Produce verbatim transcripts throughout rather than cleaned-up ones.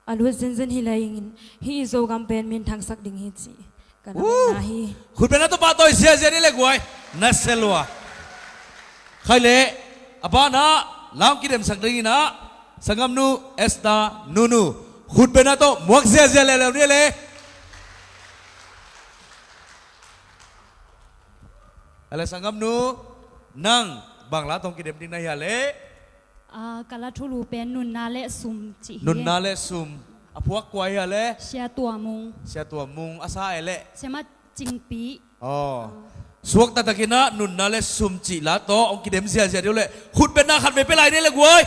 a lut zenzen hi lei-in hih i Zogam pen minthangsak ding hi ci ka na mawhna hi. Khutbetna tawh pahtawi ziazia ni le guai. Na se lua. Khai leh a banah la hong kidemsak dingin ah sanggamnu Esther Nunu khutbetna tawh muak ziazia leuleu ni le. A le sanggamnu, nang bang la tawh hong kidem ding na hia leh? Ah, ka la thulu pen nunna le sum cih hi. Nunna le sum. A phuak kua hia leh? Sia Tua Mung. Sia Tua Mung. A sa e leh? Sia Ma Cingpi. Aw. Suak taktakin ah nunna le sum cih la tawh hong kidem ziazia dih uh leh khutbetna khat vei pia lai ni le guai.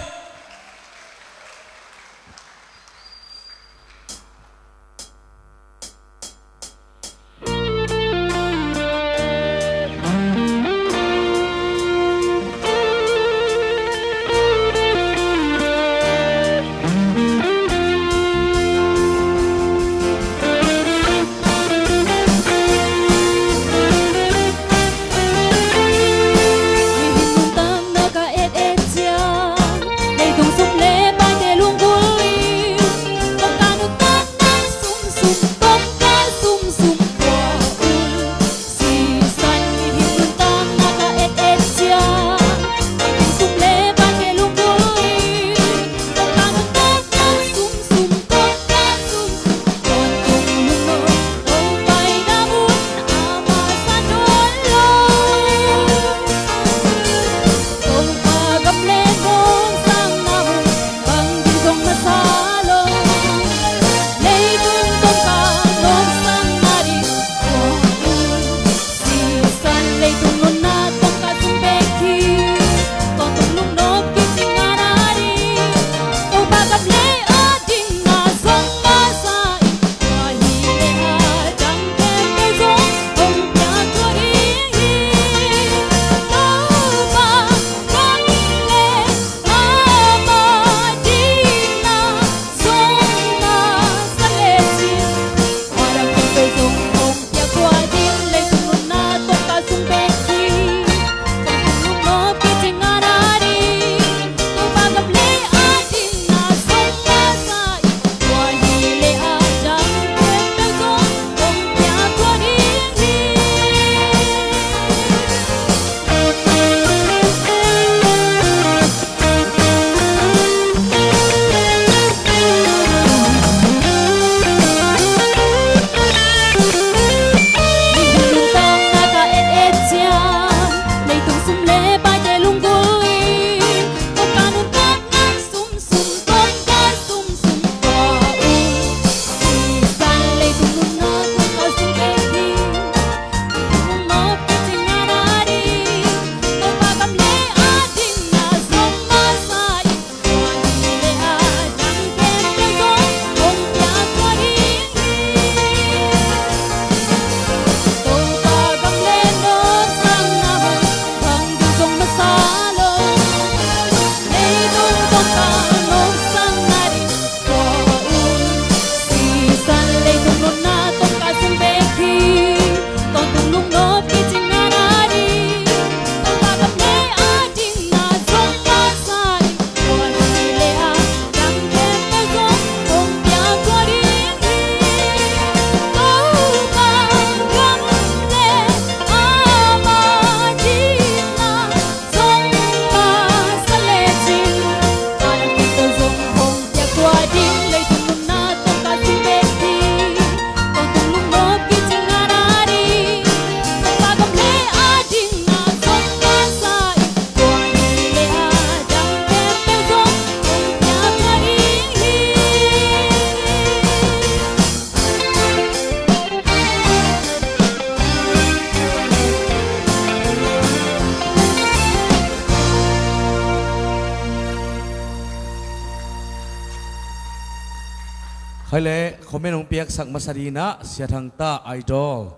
Khai leh comment hong piaksak masa dingin ah Sia Thang Ta, Idol.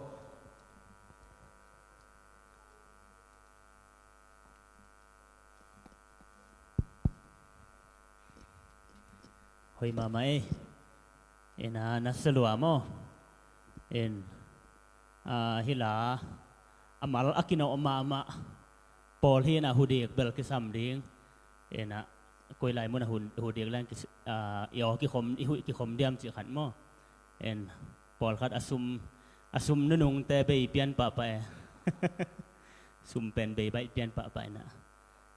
Hoi mahmah ei. Ina, na se lua maw? In, ah, hih la a mal a kinawh mahmah pawl hi ina, hudik bel kisam ding. Ina, Koi lai mun a hun, hu dik leng ki, ah, i aw kikhom, i huih kikhom diam cih khat maw. En, pawlkhat a sum, a sum nunungte bei pian pahpah e. Sum pen bei baih pian pahpah e na.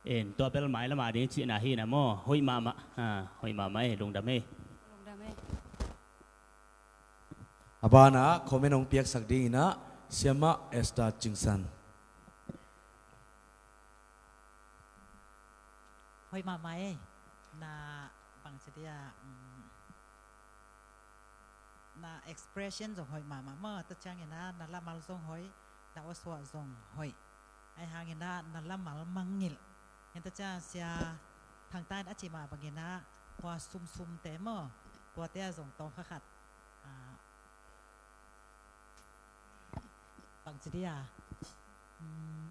En, tua bel mai lama ding cihna hi na maw. Hoih mahmah, ah, hoih mahmah e, lungdam e. Lungdam e. A banah comment hong piaksak dingin ah Siamah Esther Cingsan. Hoih mahmah e. Na bangci dia, um, na expression zong hoih mahmah maw. Tua ciangin ah na lamal zong hoih, na awsuah zong hoih. Ahi hangin ah na lamal mangngilh. Henta ciang sia Thangta in a cih mah bangin ah tua sumsumte maw, tuate ah zong tawm kha khat, ah, bangci dia, um,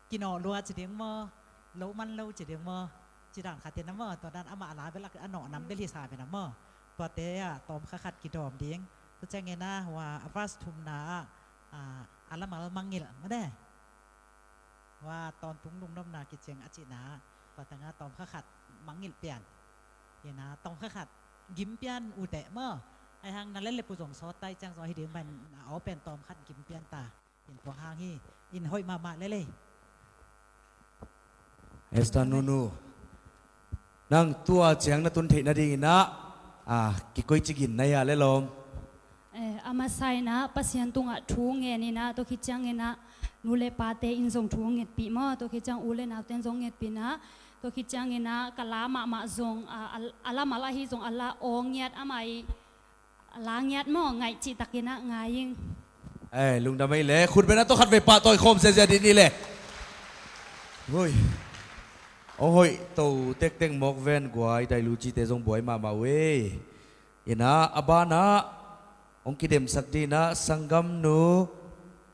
kinawh lua ci ding maw, lo man lo ci ding maw, ci dan khat in ah maw, tua dan amah a la bel a nawh nam bel hi sa bel ah maw, tuate ah tawm kha khat kidawm ding. Tua ciangin ah hua a verse thumna ah, ah, a lamal mangngilh maw de. Hua tawntung lungnopna kicing a cihna, tua tengah tawm kha khat mangngilh pian. Ina tawm kha khat gim pian uh teh maw. Ahi hang na lel le pu zong sawt tai ciang zong hi ding ban a aw pen tawm khat gim pian ta. In tua hang hi, in hoih mahmah lel e. Esther nunu. Nang tua ciang na tun theih nadingin ah, ah, kikoici gin na hia le lawm? Eh, a masa in ah Pasian tungah thu ngen in ah, tua khit ciangin ah nu le pate in zong thu ngetpih maw, tua khit ciang u le naute in zong ngetpih in ah, tua khit ciangin ah ka la mahmah zong, ah, a, a lamal ahi zong a la aw ngiat amah i a la ngiat maw, ngaih cihtakin ah ngai ing. Eh, lungdam ei le, khut beng na tawh khat vei pahtawi khawm ziazia dih ni le. Hui. Ong hoih to tektek mawk ven guai, dai lu cite zong buai mahmah uh ei. Ina a banah ong kidemsak dih in ah sanggamnu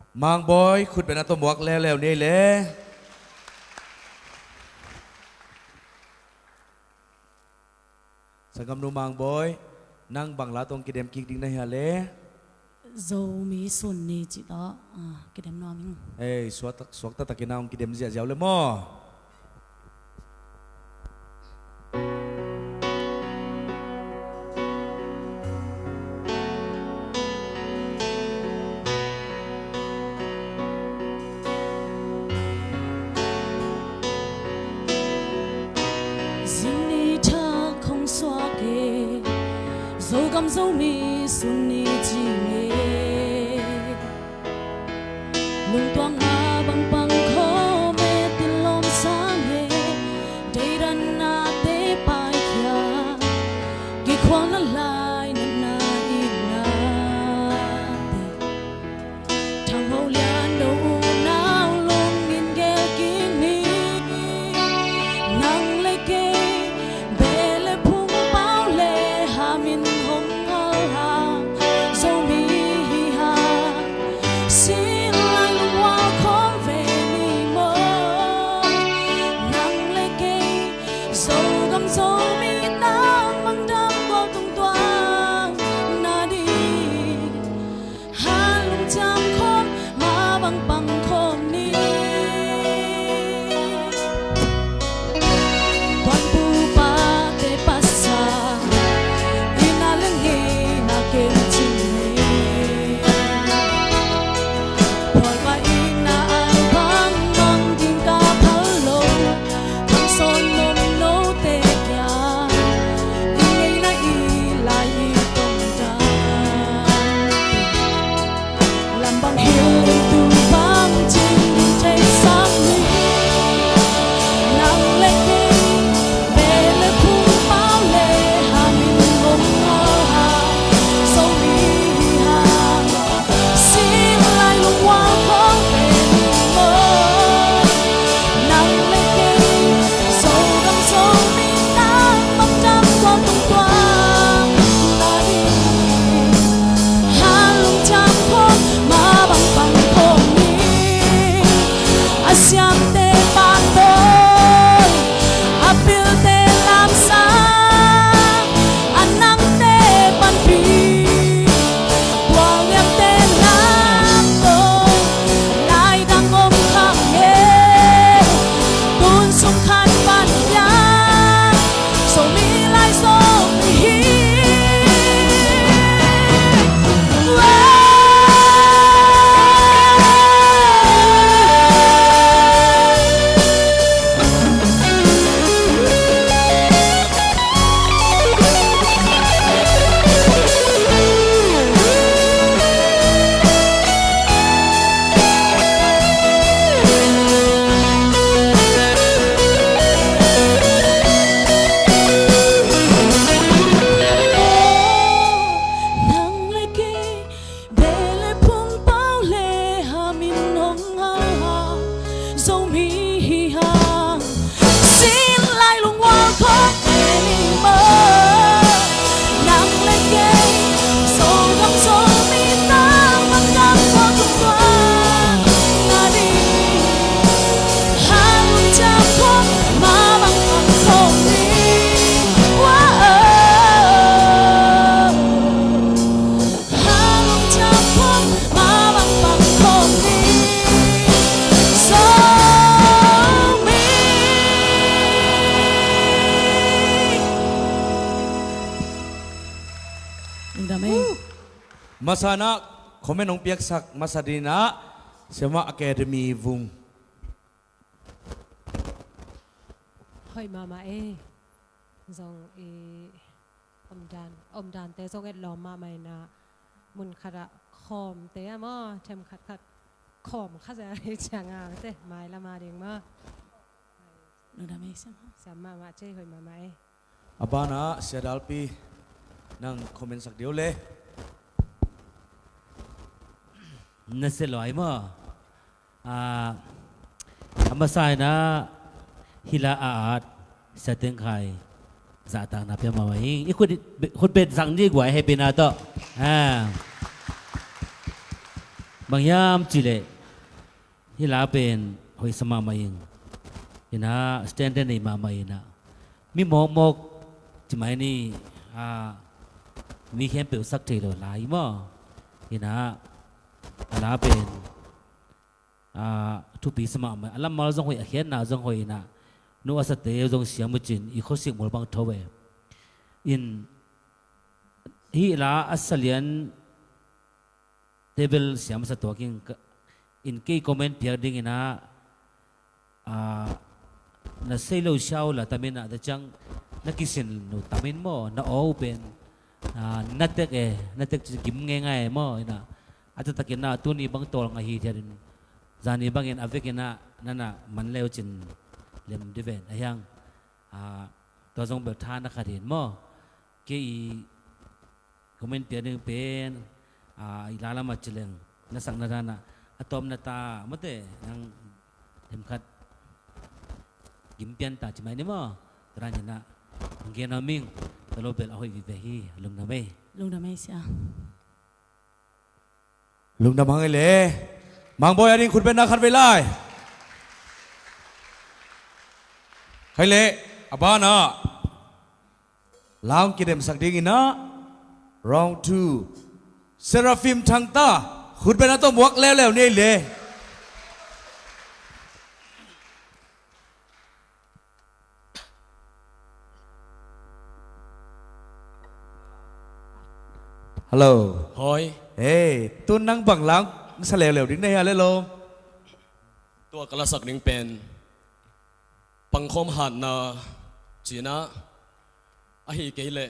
Mangbawi khut beng na tawh muak leuleu ni ei le. Sanggamnu Mangbawi, nang bang la tawh kidem kik ding na hia le? Zomi sun ni cih tawh, ah, kidem nuam ing. Ei, suak tak, suak taktakin ah hong kidem ziahziah uh le maw. Zing ni thak hong suak e, Zogam Zomi sun ni ci nge. Lungtuang mah bang pang khawm e, tilawm sang e, deidannate paikhia, kikhualna lainatna itnate. Thangho lian do uh nau lungin gel kik ni. Nang le kei beh le phung, pau le ham in hong hal hang, Zomi hi hang, sin lai lungwal khawm ve ni maw. Nang le kei Zogam Zomi, nang bang dam gual tungtuang nading, ha lungciam khawm, mah bang pang khawm ni. Tuanpu pate pasal in Lungdam ei. Masa in ah comment hong piaksak masa dingin ah Siamah Academy Vung. Hoih mahmah ei. Zong i omdan, omdante zong etlawm mahmah in ah, mun khatah khawmte ah maw, them khatkhat khawm kha zia hi ciang a te, mailam a ding maw. Lungdam ei, siam. Siam mahmah cei, hoih mahmah ei. A banah Sia Dalpi, nang comment sak dih o le. Na sia luai maw. Ah, a masa in ah hih la a at Sia Teng Khai zahtakna pia mahmah ing. I khut, khut bet zang ni guai, hehpihna tawh. Ah. Bang hiam cih leh hih la pen hoihsa mahmah ing. In ah standard nei mahmah in ah, mi mawkmawk ci mai ni, ah, mi khempeuh sak thei lo lai maw. In ah a la pen, ah, thupi sa mahmah, a lammal zong hoih, a khenna zong hoih in ah, nu a sate zong siam uh cin, i khuasik mul bang tho e. In hih la a salian table siam sa tuak ing ka, in kei comment piak dingin ah, ah, na sei lo sia uh la tam in ah, tua ciang na kisin uh tam in maw, na aw uh pen, ah, na tek e, na tek ci gim ngeingai e maw, in ah, a taktak in ah tuni bang tawl ngah hi thiat in, zani bangin a vek in ah, na na man le uh cin lem dih ven, a hiang, ah, tua zong bel tha na khat in maw, kei i comment piak ding pen, ah, i la lam ah ci leng, na sakna dan ah, a tawpna ta mawte, nang them khat gim pian ta ci mai ni maw. Tua dan in ah, hong gen nuam ing, tua lo bel a hoih vive hi, lungdam ei. Lungdam ei, sia. Lungdam hang ei le. Mangbawi a ding khut betna khat vei lai. Khai le, a banah la hong kidemsak dingin ah, round two. Seraphim Thangta, khut betna tawh muak leuleu ni ei le. Hello. Hoi. Hey, tun nang bang la hong sa leuleu ding na hia le lawm? Tua ka lasak ding pen pangkhawm hatna cihna ahi kei leh,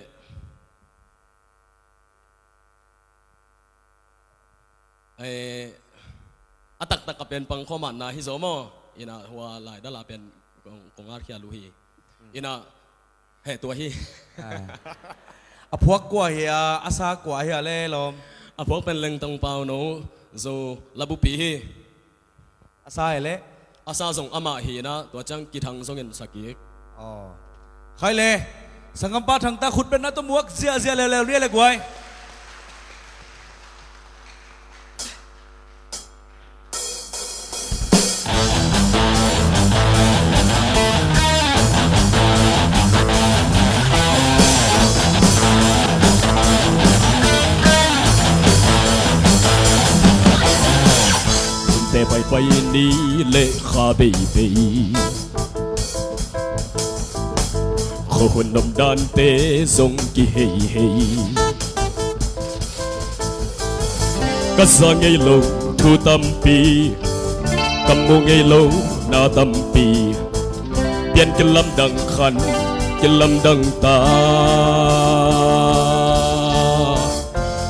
eh, a taktak a pen pangkhawm hatna hi zaw maw. In ah hua laidal a pen kong, kong atkhial uh hi. In ah heh tua hi. Ah. A phuak kua hi a, a sa kua hi a le lawm? A phuak pen Lengtong Pauno, Zo labupi hi. A sa hi leh? A sa zong amah hi in ah, tua ciang kithang zongin sa kik. Aw. Khai le, sanggampa Thangta khut betna tawh muak ziahziah leuleu ni ei le guai. Hunte paipai ni le kha beibei, khuahun omdante zong kiheihei. Ka za ngei lo thu tampi, ka mu ngei lo na tampi, pian kilamdang khan kilamdang ta.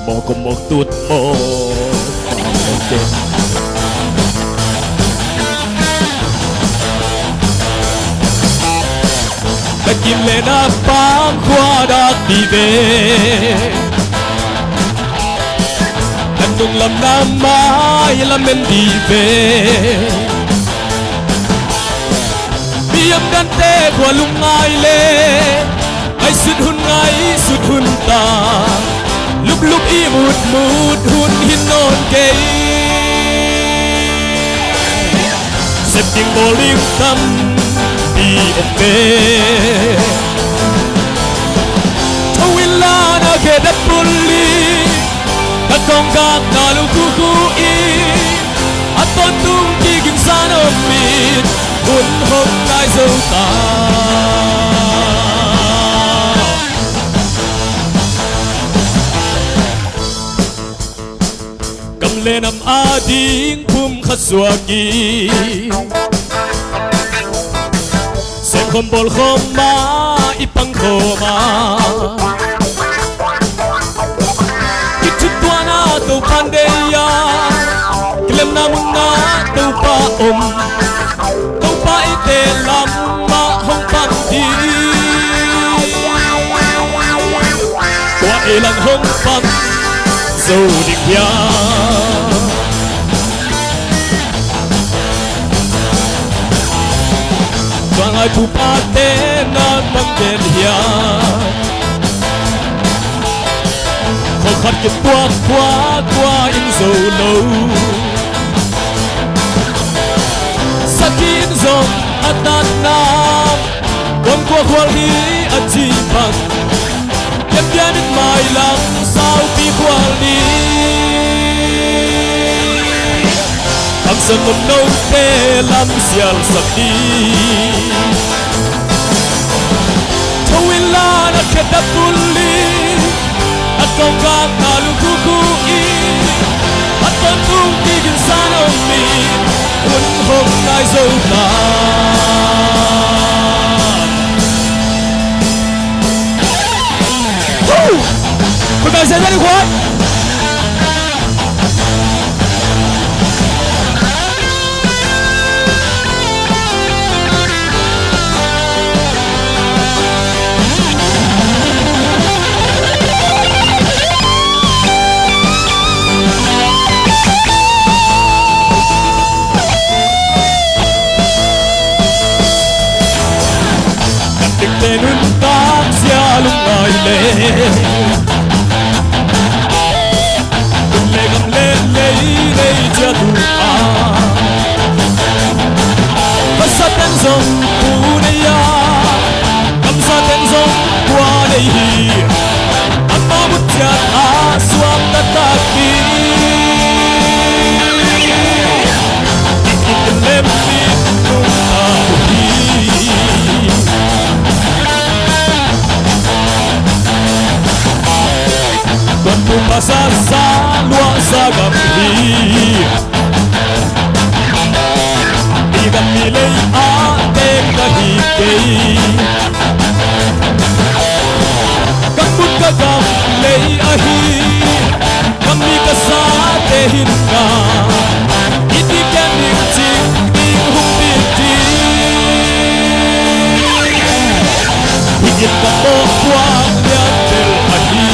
Mawk mawk tut mawk mawk mawk te. Na kim le na pam khua dak dih ve. Na nung lam na mai lamen dih ve. Biam dante khua lungngai le, ngaihsut hun ngaihsut hun ta, luplup i mutmut hun hi nawn kei. Sep ding bawl ding tampi om ve. Tho in la na khe dat pul hi. Ka kawng gak na lung khukhu in, a tawntung kigingsa na om in, hun hong nai zo ta. Minam ading pumkhat suak hi. Semkhawm bawlkhawm mah i pangkhawm a, i thuttuahna Topa'n deih a, kilemna munah Topa om. Topa eite lamah hong pang ding. Tua ei lam hong pang zo ding hiam? Tua ngai pupate na pang den hiam? Khua khat kituak khua kua in zo lo. Sakhi in zong a tatna kuan kua khual hi a ci bang. Pianpian in mailam saupi khual ni. Kamsan nopnote lam sialsak ni. Tho in la na khedap tulin, a kongkak na lukhuku in, a tawntung kiginsan om in, hun hong nai zo ta. Hu! Kun bai zai zai ni khuai. Kan dikte nuntak sia lungngai le, hun le gam le lei nei ciat uh a, vasaten zong pu nei a, gamsaten zong kua nei hi. Amau mut ciat a suak taktak hi. Kikik in lem in nungta uh hi. Tuantu pasa sa luahsa gam hi. I gam mi lei a tek ka hi kei. Ka khut ka gam lei ahi. Ka mi ka sate hin ka i ti ken ding cing ding hong pi ti. Hi in ka mawh puak lian tel ahi.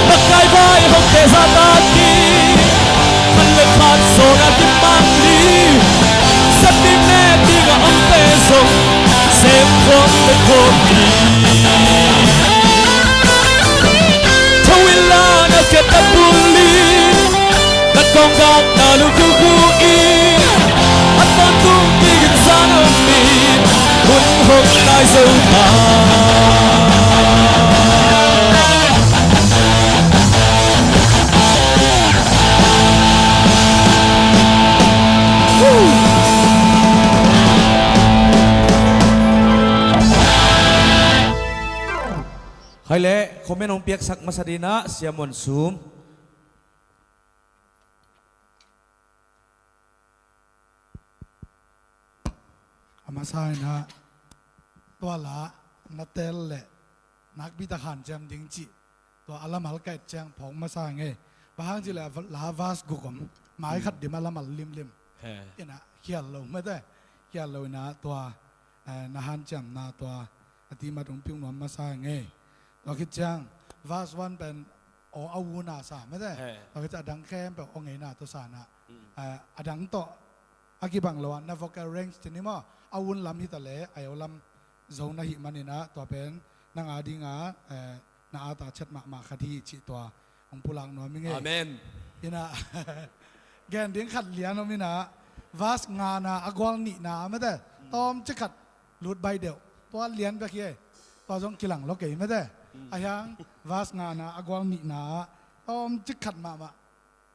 Na kai vai hong te zahtak hi. Khat le khat sawn a kipan hi. Sep ding ne ding a omte zong sem khawm le khawm hi. Tho in la na kep a bul hi. Na kongkak na lukhuku in, a tawntung kiginsan om in, hun hong nai zo ta. Khai le comment hong piaksak masa ding ah Sia Muan Sum. A masa in ah tua la na tel le nakpi tak hanciam ding cih tua a lamal ka et ciang phawk masa ing ei. Bang hang cih leh la verse guk om, mai khat dim a lamal limlim. He. In ah khial lo mate, khial lo in ah tua, eh, na hanciamna tua a ti mat hong piuk nuam masa ing ei. Tua khit ciang verse one pen aw a una sa mate. He. Tua khit ciang a dang khempeuh aw ngeina tawh sa in ah, eh, a dang tawh a kibang lo a na vocal range ci ni maw, a un lam hi ta le a eu lam zo na hih manin ah tua pen nang a ding a, eh, na ata chet mahmah khat hi cih tua hong pulak nuam ing ei. Amen. In ah gen ding khat lian om in ah verse ngana a gual nihna mate tawmcik khat lut bai deuh. Tua lian bek hi ei. Tua zong kilang lo kei mate. A hiang verse ngana a gual nihna tawmcik khat mahmah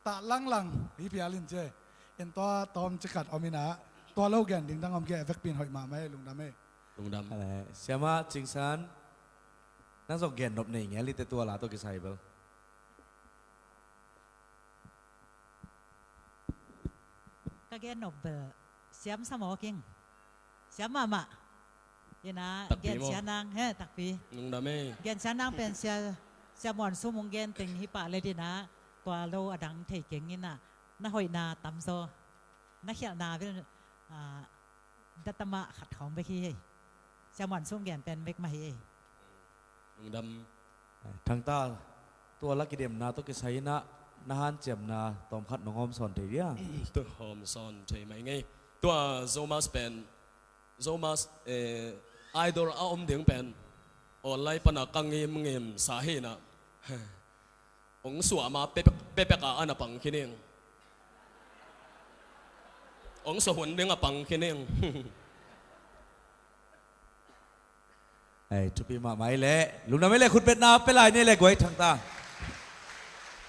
tah langlang hi phial in ci ei. In tua tawmcik khat om in ah tua lo gen ding dang om kei, a vekpi in hoih mahmah ei, lungdam ei. Lungdam. Siamah Cingsan, nang zong gen nop nei ngel hi te tua la tawh kisai bel. Ka gen nop bel siam sa mawk ing. Siam mahmah. Ina takpi gen maw? Sianang he takpi. Lungdam ei. Gen sianang pen sia, sia Muan Sum hong gen teng hi pah le dina tua lo a dang thei keng ina na hoihna tamzaw na khialhna bel, ah, datamah khat khawng bek hi hei. Sia Muan Sum gen pen bek mah hi hei. Lungdam. Thangta, tua la kidemna tawh kisai inah na hanciamna tawmkhat nong hawm sawn thei dia? Tua hawm sawn thei mai ngei. Tua Zomas pen, Zomas, eh, Idol a om ding pen online pana ka ngimngim sa hi inah. Ong suah ma pepek, pepek a ana pang khin ing. Ong suah hun ding a pang khin ing. Ei, thupi mahmah ei leh. Lungdam ei leh, khutbetna pia lai ni leh guai Thangta.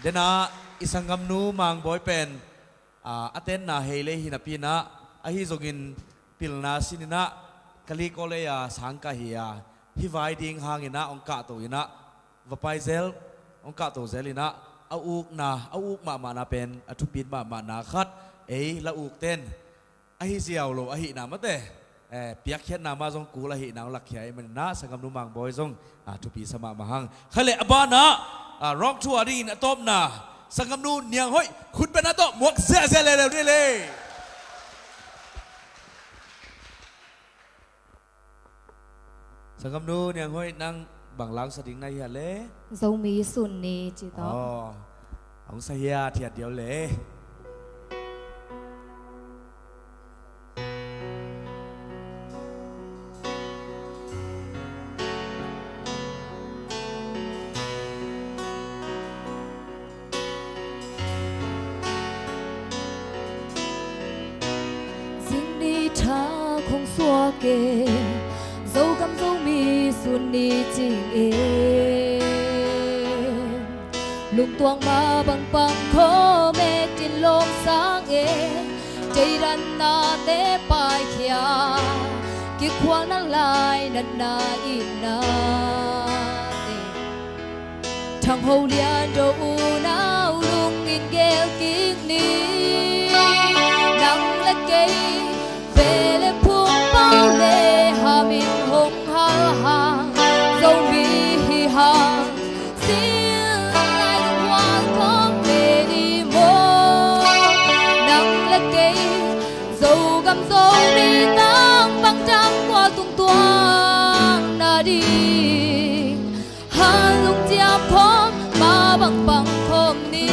Dena i sanggamnu Mangbawi pen, ah, a tenna hei lei hi napi inah, ahi zongin pilna sin inah, ka likawlei a sangkah hi a, hih vai ding hang inah, hong kahto inah, va pai zel, hong kahto zel inah, a ukna, a uk mahmahna pen, a thupit mahmahna khat, ei la ukten ahi ziau lo ahihna mate, eh, piakkhiatna mah zong kul ahihna hong lakkhia ahih maninah sanggamnu Mangbawi zong, ah, thupi sa mahmah hang. Khaleh a banah, ah, rawngthu a dingin a tawpna sanggamnu Niang Hoih khutbetna tawh muak ziahziah leuleu ni le. Sanggamnu Niang Hoih, nang bang langsa ding na hia le? Zomi Sun Ni ci tawh. Aw, hong sa hia thiat diau le. Zingni tha khong suak e, Zogam Zomi Sun Ni cing e. Lungtuang mah bang pang khawm e, tin lawm sang e. Teiran nate paikhia, kikhual na lai natna itna te. Thang Ho Lian Do unau lungin gel kik ni. Nang le kei ve le phung pau le hamin hong hal hang, Zomi hi hang, sin lai hual khong ve ni maw. Nang le kei Zogam Zomi tang bang tang kua tungtuang na ding. Hal lungciam khawm, ma bang bang khawm ni.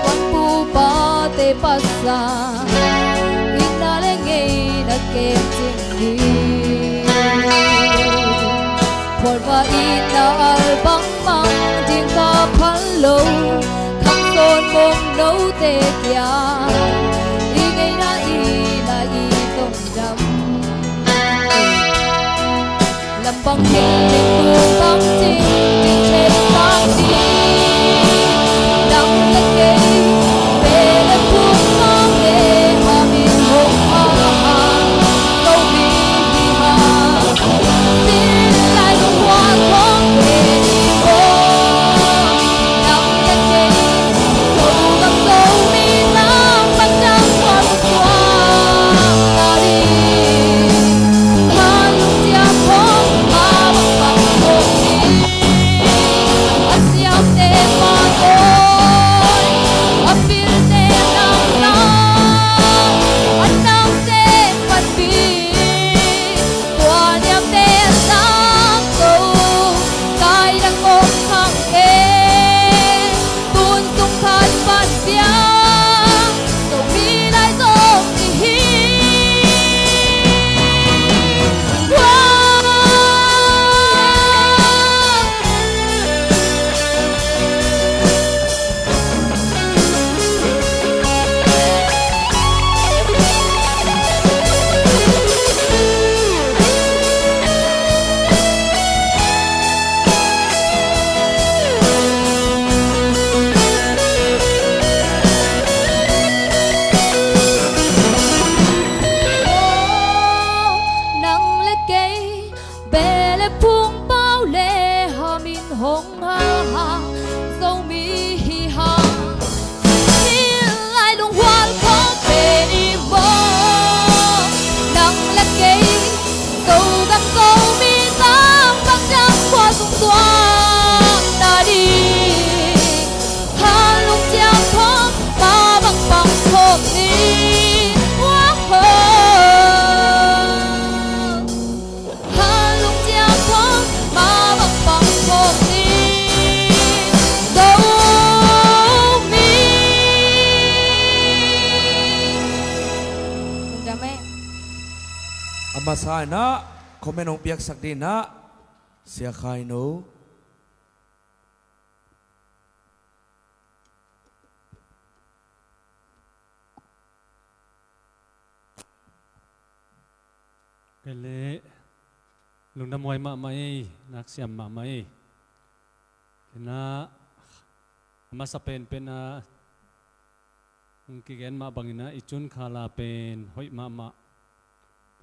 Wan pu pate pasang, itna le ngeina kem cing ni. Khualva itna al bang mang ding ka phal lo, khang sawn mong note kiang, i ngeina i la i tong dam. Lam bang ding, ding tung bang ding, ding thei bang ding. Nang le kei, ve le phung bang le, ha min hong ha ha, ko mi hi ha. Sin lai lung hua kong ve ni ko. Nang le kei, Zogam Zomi tang bang tang kua lung tua na ding. Hal lungciam khong, ma bang pa A sa inah comment hong piaksak dinah Sia Khai No. Kei leh lungdam huai mahmah ei, naksiam mahmah ei. Kei na a masa penpen a hong kigen mah banginah i cun khala pen hoih mahmah.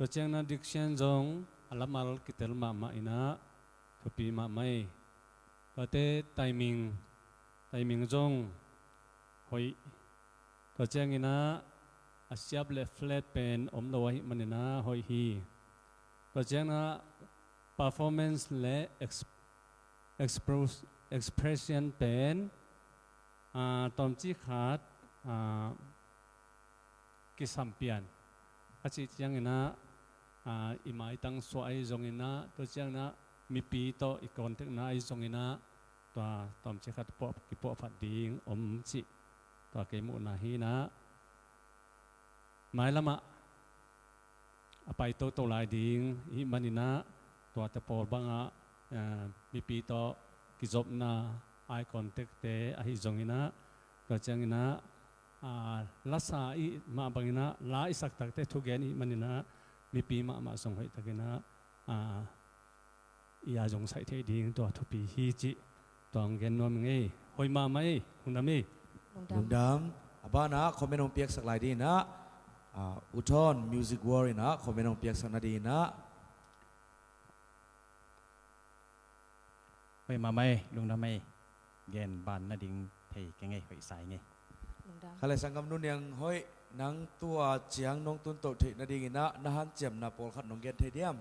Tua ciangin ah diction zong a lamal kitel mahmah inah thupi mahmah ei. Tuate timing, timing zong hoih. Tua ciangin ah a siap le flat pen om lo ahih manin ah hoih hi. Tua ciangin ah performance le ex-, expros-, expression pen, ah, tawmcik khat, ah, kisam pian a cih ciangin ah, ah, i maitang suah ahi zongin ah, tua ciangin ah mipi tawh i contact-na ahi zongin ah, tua tawmcik khat puah, kipuahphat ding om cih tua kei muhna hi inah, mailam ah a pai toto lai ding i hih manin ah, tuate pawl bangah, eh, mipi tawh kizopna, eye contact-te ahi zongin ah, tua ciangin ah, ah, lasa i hih mah bangin ah, la i sak takte thugen i hih manin ah, mipi mahmah zong hoihtakin ah, ah, i a zong saih theih ding tua thupi hi cih tua hong gen nuam ing ei. Hoih mahmah ei, lungdam ei. Lungdam. Lungdam. A banah comment hong piaksak lai dinah, ah, U Thawn Music World inah comment hong piaksak nadinah. Hoih mahmah ei, lungdam ei. Gen ban nading thei keng ei, hoih sa ing ei. Lungdam. Kha le sanggam Nu Niang Hoih, nang tua ciang nong tuntoh theih nadinginah na hanciamna pawlkhat nong gen thei diam?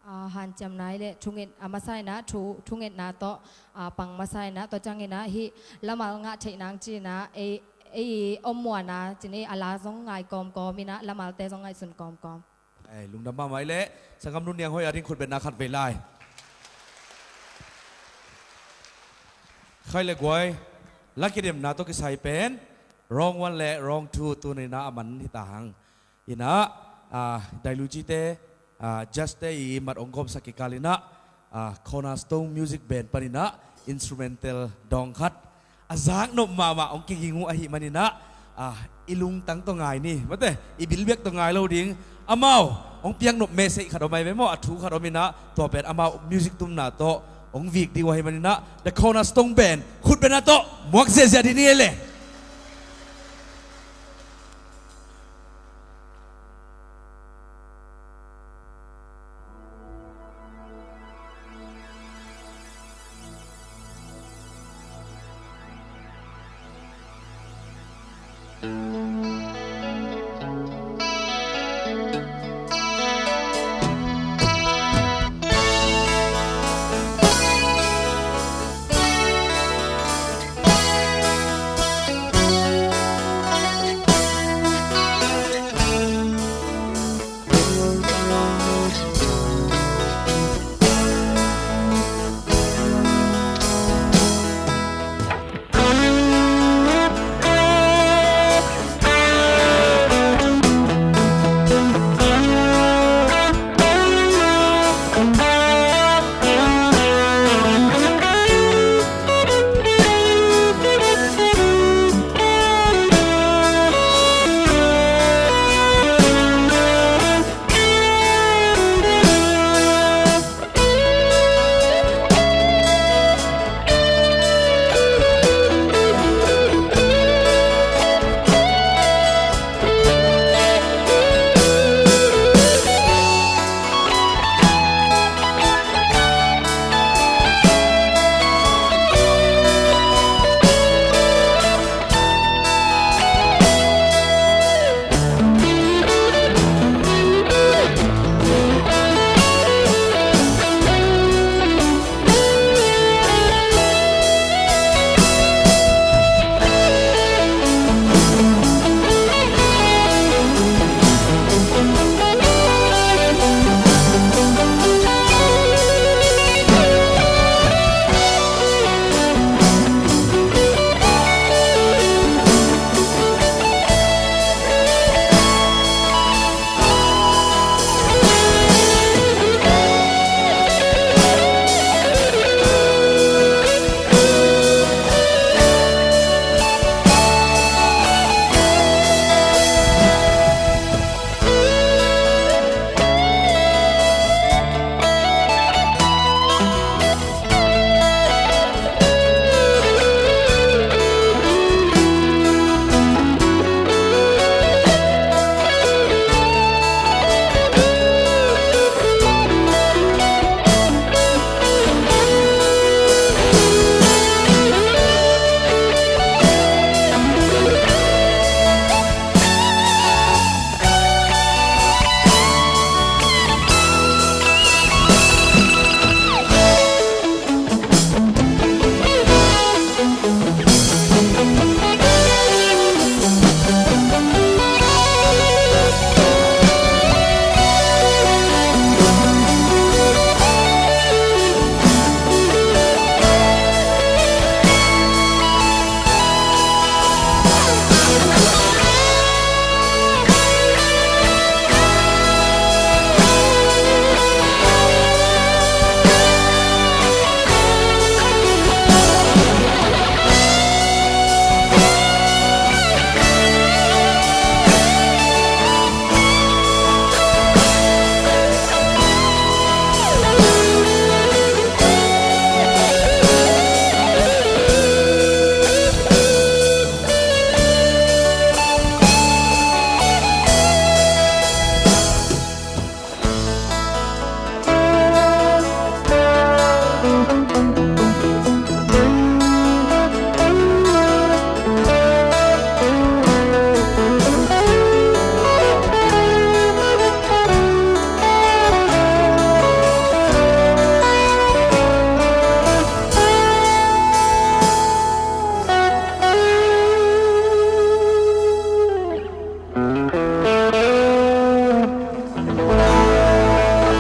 Ah, hanciamna i le thunget, a masa inah thu, thungetna tawh, ah, pang masa inah, tua cianginah hih lamal ngah theih nang cinah ei, ei om muana cin ei, a la zong ngai kawmkawm inah lamalte zong ngaihsun kawmkawm. Ei, lungdam mahmah i le sanggam Nu Niang Hoih a ding khutbetna khat vei lai. Khai le guai, la kidemna tawh kisai pen round one le round two tuninah a man hi ta hang. Inah, ah, Dailuci-te, ah, judge-te i mat hong gawmsak kikal inah, ah, Cornerstone Music Band paninah instrumental dawng khat a zaknop mahmah hong kiging uh ahih maninah, ah, i lungtang tawh ngai ni, mate, i bilbiak tawh ngai lo ding. Amau hong piaknop message khat om ahi ve maw, a thu khat om inah, tua pen amau music tumna tawh hong vik ding uh ahih maninah, The Cornerstone Band khutbetna tawh muak ziahziah dih ni ei le.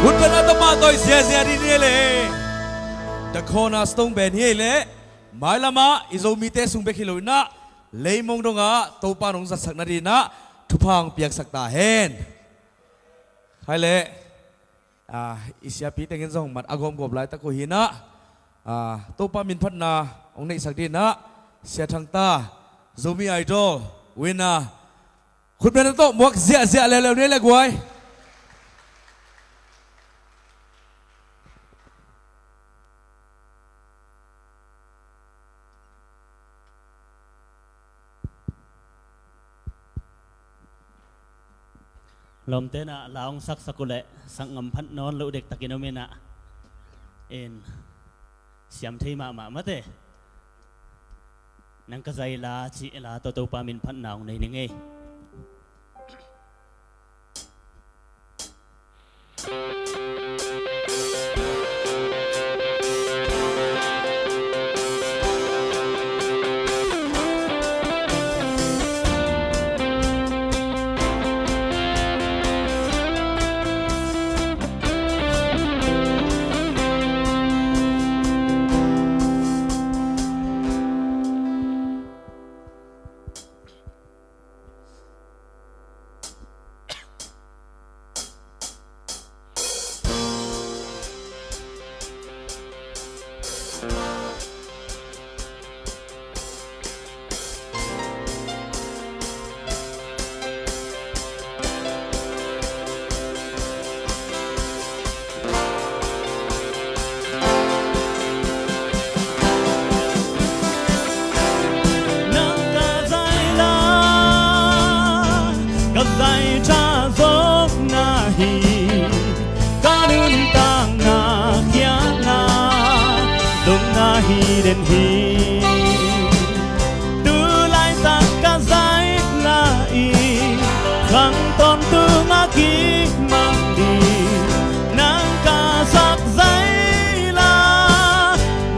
Hun bena tapa tawi ziazia ding hi le, The Cornerstone Band hi le, mailamah i Zomite sung bek hi lo inah, leimong dongah Topa nong zatsak nadinah thupha hong piaksak ta hen. Khai le, ah, i siapi tengin zong mat a gawmgawp laitak uh hinah, ah, Topa minphatna hong neihsak dinah, Sia Thangta, Zomi Idol winner, khutbetna tawh muak ziahziah leuleu ni le guai. Lawmte inah la hong saksak uh leh sak ngam phat nawn loh dektakin om inah, in siam thei mahmah mate. Nang ka zaila cih la tawh Topa minphatna hong nei ning ei. Nang ka zaila, ka zaiṭha zawkna hi, ka nuntakna kiangah dongna hi den hi. Tu laitak ka zaila i, khang tawntung a kik mang ding, nang ka sak zaila,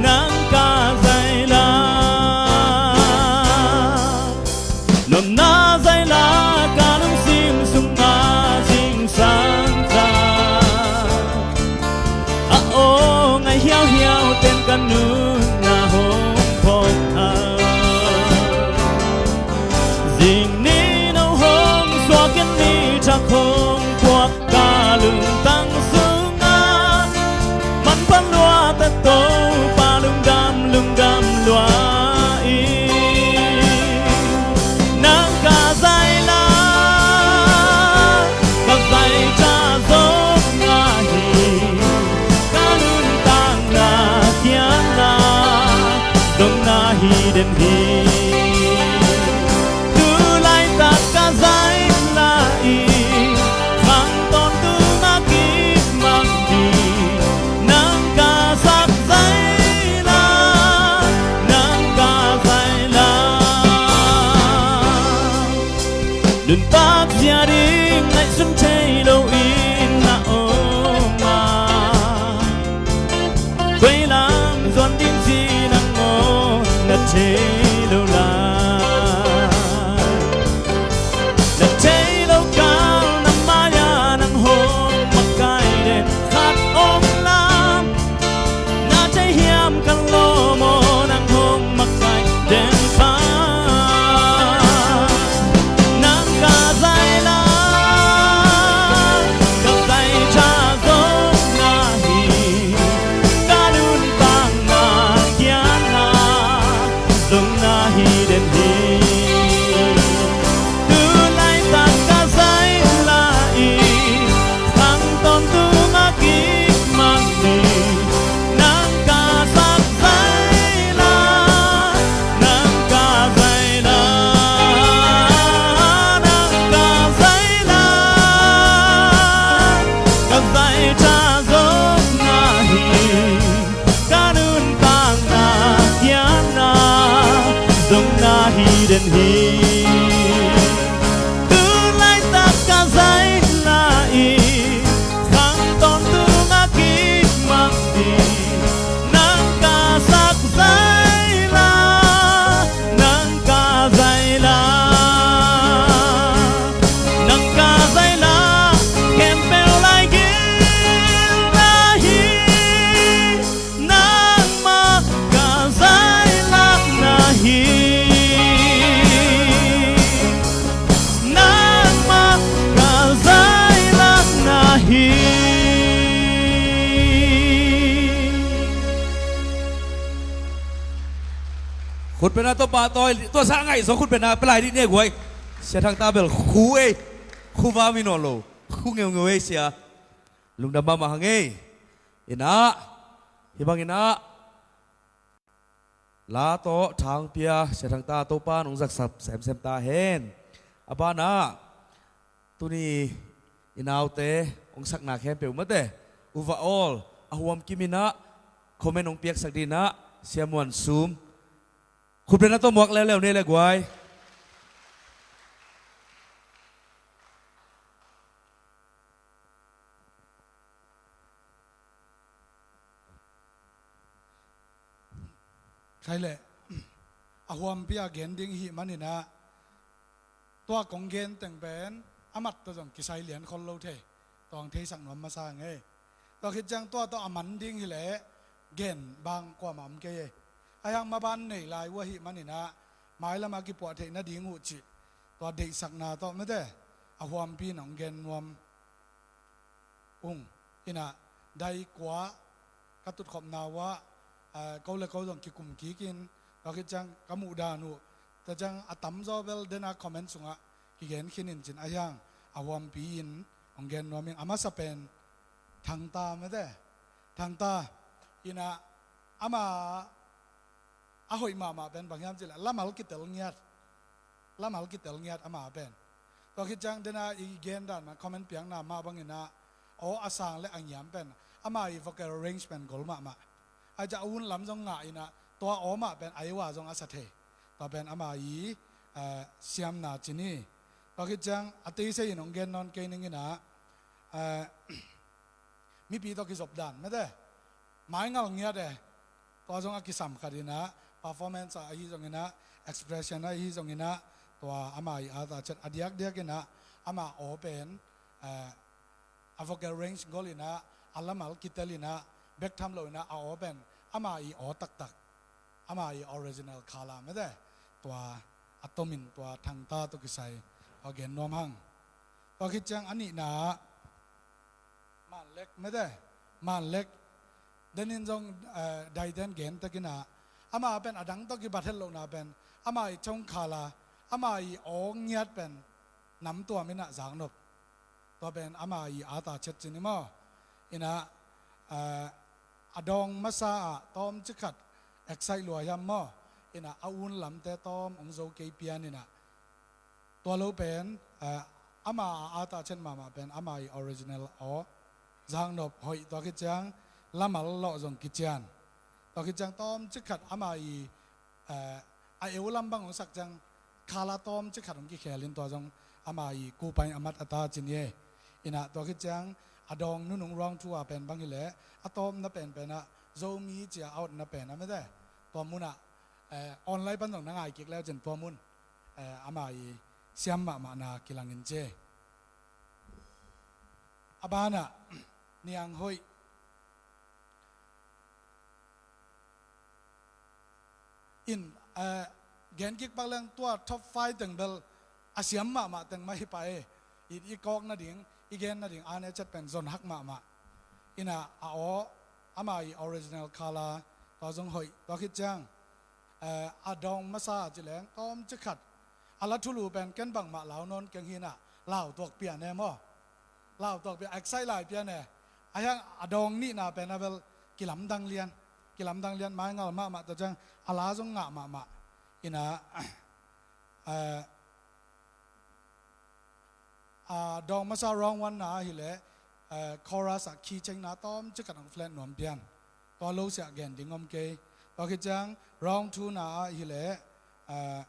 nang ka zaila. Nopna zaila ka lungsim sungah zingsang ta, a aw ngai hiauhiau ten ka nunna hong phawk a. Zing ni no hong suak in ni thak hong puak ka lungtang sungah, manpha lua ta Topa lungdam lungdam lua i. Nang ka zaila, ka zaiṭha zawkna hi, ka nuntakna kiangah dongna hi den hi. Tu laitak ka zaila i, khang tawntung a kik mang ding, nang ka sak zaila, nang ka zaila. Nuntak zia ding ngaihsun thei loin na om a, koi lam zuan ding ci nang maw na thei lo lai. Na thei lo kal na mai-ah nang hong makaih den khat om lam, na thei hiam ka lawm aw nang hong makaih den khat. Nang ka zaila, ka zaiṭha zawkna hi, ka nuntakna kiangah dongna hi den hi. Tu laitak ka zaila i, khang tawntung a kik mang ding, nang ka sak zaila, nang ka zaila, nang ka zaila, ka zaiṭha zawkna hi, ka nuntakna kiangah dongna hi den hi. Tu laitak ka zaila i, khang tawntung a kik mang ding, nang ka sak zaila, nang ka zaila, nang ka zaila, khempeuh lai gei. Khutbetna tawh pahtawi, tua sa ngaih zaw khutbetna pia lai dih ne guai. Sia Thangta bel khu ei. Khu va mi nawn lo. Khu ngeungeu ei sia. Lungdam mahmah hang ei. Inah, hih bang inah, la tawh thang pia Sia Thangta Topa nong zaksak semsem ta hen. A banah tuni i naute hong sakna khempeuh mate, uva awl a huam kim inah comment hong piaksak dinah Sia Muan Sum. Khutbetna tawh muak leuleu ne le guai. Khai leh a huampi a gen ding ihih maninah tua kong gen teng pen a mat tawh zong kisai lian khol lo thei. Tua hong theisak nuam masa ngei. Tua khit ciang tua tawh a man ding hileh gen bang kuamah om kei ei. Ahi hang maban nei lai uh ahih maninah mailam a kipuah theih nading uh cih tua deihsakna tawh mate a huampi in hong gen nuam ung. Inah dai kua ka tutkhopna uh ah, ko le ko zong kikum kikin, tua khit ciang ka muhdan uh, tua ciang a tamzaw bel dena comment sungah kigen khin in cin ahi hang a huampi in hong gen nuam ing. A masa pen Thangta mate, Thangta inah ama a hoih mahmah pen bang hiam cih leh lamal kitel ngiat. Lamal kitel ngiat ama pen. Tua khit ciang dena i gen dan mah comment piakna mah banginah aw a sang le a ngiam pen ama i vocal range pen gol mahmah. Ahi ciang a hun lam zong ngah inah tua aw mah pen a ei uh a zong a sa thei. Tua pen ama i, eh, siamna cin hi. Tua khit ciang a teisei in hong gen nawn kei ning inah, eh, mipi tawh kizop dan mate, maingal ngiat e. Tua zong a kisam khat inah performance ah ahi zong inah, expression ah ahi zong inah, tua ama i art ah ciat a diakdiak inah ama aw pen, eh, a vocal range gol inah, a lamal kitel inah, bek tham lo inah a aw pen ama i aw taktak, ama i original color mate, tua a tomin tua Thangta tawh kisai tua gen nuam hang. Tua khit ciang a nihna ah Manlek mate, Manlek. Denin zong, eh, daiten gen tek inah ama pen a dang tawh kibat het lohna pen ama i chong color, ama i aw ngiat pen namtuam inah zaknop. Tua pen ama i art ah ciat cin hi maw. Inah, eh, a dawng masa ah tawmcik khat excite lua hiam maw. Inah a hun lamte tawm hong zo kei pian inah tua lo pen, eh, ama a art ah ciat mahmah pen ama i original aw zaknop hoih, tua khit ciang lamal lawh zong kician. Tua khit ciang tawmcik khat ama i, eh, a eu lam bang hong sak ciang color tawmcik khat hong kikhel in tua zong ama i kupai a mat a ta cin hi. Inah tua khit ciang a dawng nunung round two a pen bang hileh a tawpna penpen ah Zomi cia a otna pen a mate, tua munah, eh, online pan zong na ngai kik leu cin tua mun, eh, ama i siam mahmahna kilang in ci. A banah Niang Hoih in, eh, gen kik pak leng tua top five teng bel a siam mahmah teng mah hi pah e. I, i kawk nading, i gen nading a ne ciat pen zon hak mahmah. Inah a aw, ama i original color, tua zong hoih, tua khit ciang, eh, a dawng masa ci leng tawmcik khat a la thulu pen ken bangmah lau nawn keng hi inah lau tuak pian e maw. Lau tuak pian, excite lai pian e. Ahi hang a dawng nihna pen a bel kilamdang lian, kilamdang lian, maingal mahmah, tua ciang a la zong ngah mahmah. Inah, eh, a dawng masa round one na ahileh, eh, chorus ah key change na tawmcik khat hong flat nuam pian. Tua lo siah gen ding om kei. Tua khit ciang round two na ahileh, eh,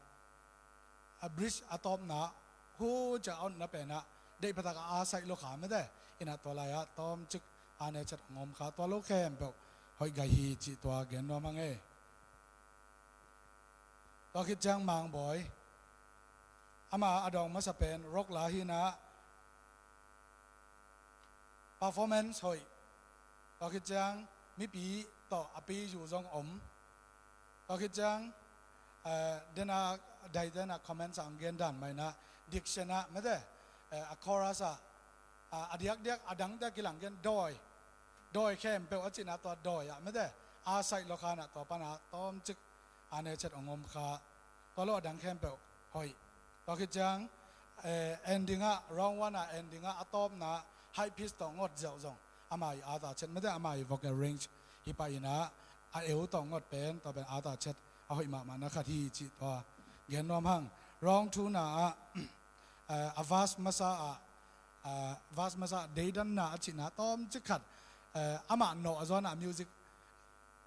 a bridge a tawpna hu cia a otna penah deih phatak a a saih lo kha mate. Inah tua lai-ah tawmcik a ne ciat hong om kha, tua lo khempeuh hoih gai hi cih tua gen nuam hang ei. Tua khit ciang Mang Bawi, ama a dawng masa pen rock la hi inah performance hoih. Tua khit ciang mipi tawh a pi zu zong om. Tua khit ciang, eh, dena daiten ah comments ah hong gen dan mah inah diction ah mate, eh, a chorus ah, ah, a diakdiak a dangte a kilang gen dawi, dawi khempeuh a cihna tua dawi ah mate, a saih lo kha inah tua panah tawmcik Ane chet ong om kha. Tua lo a dang khempeuh hoih. Tua khit ciang, eh, ending ah, round one ah, ending ah, a tawpna high pitch tawh ngot ziauh zong ama i ata chet mate ama i vocal range hi pah inah, a eu tawh ngot pen, tua pen ata chet a hoih mahmah na khat hi cih tua gen nuam hang. Round two na ah, eh, a verse masa ah, eh, verse masa deidanna a cihna tawmcik khat, eh, amah nawh a zuan ah music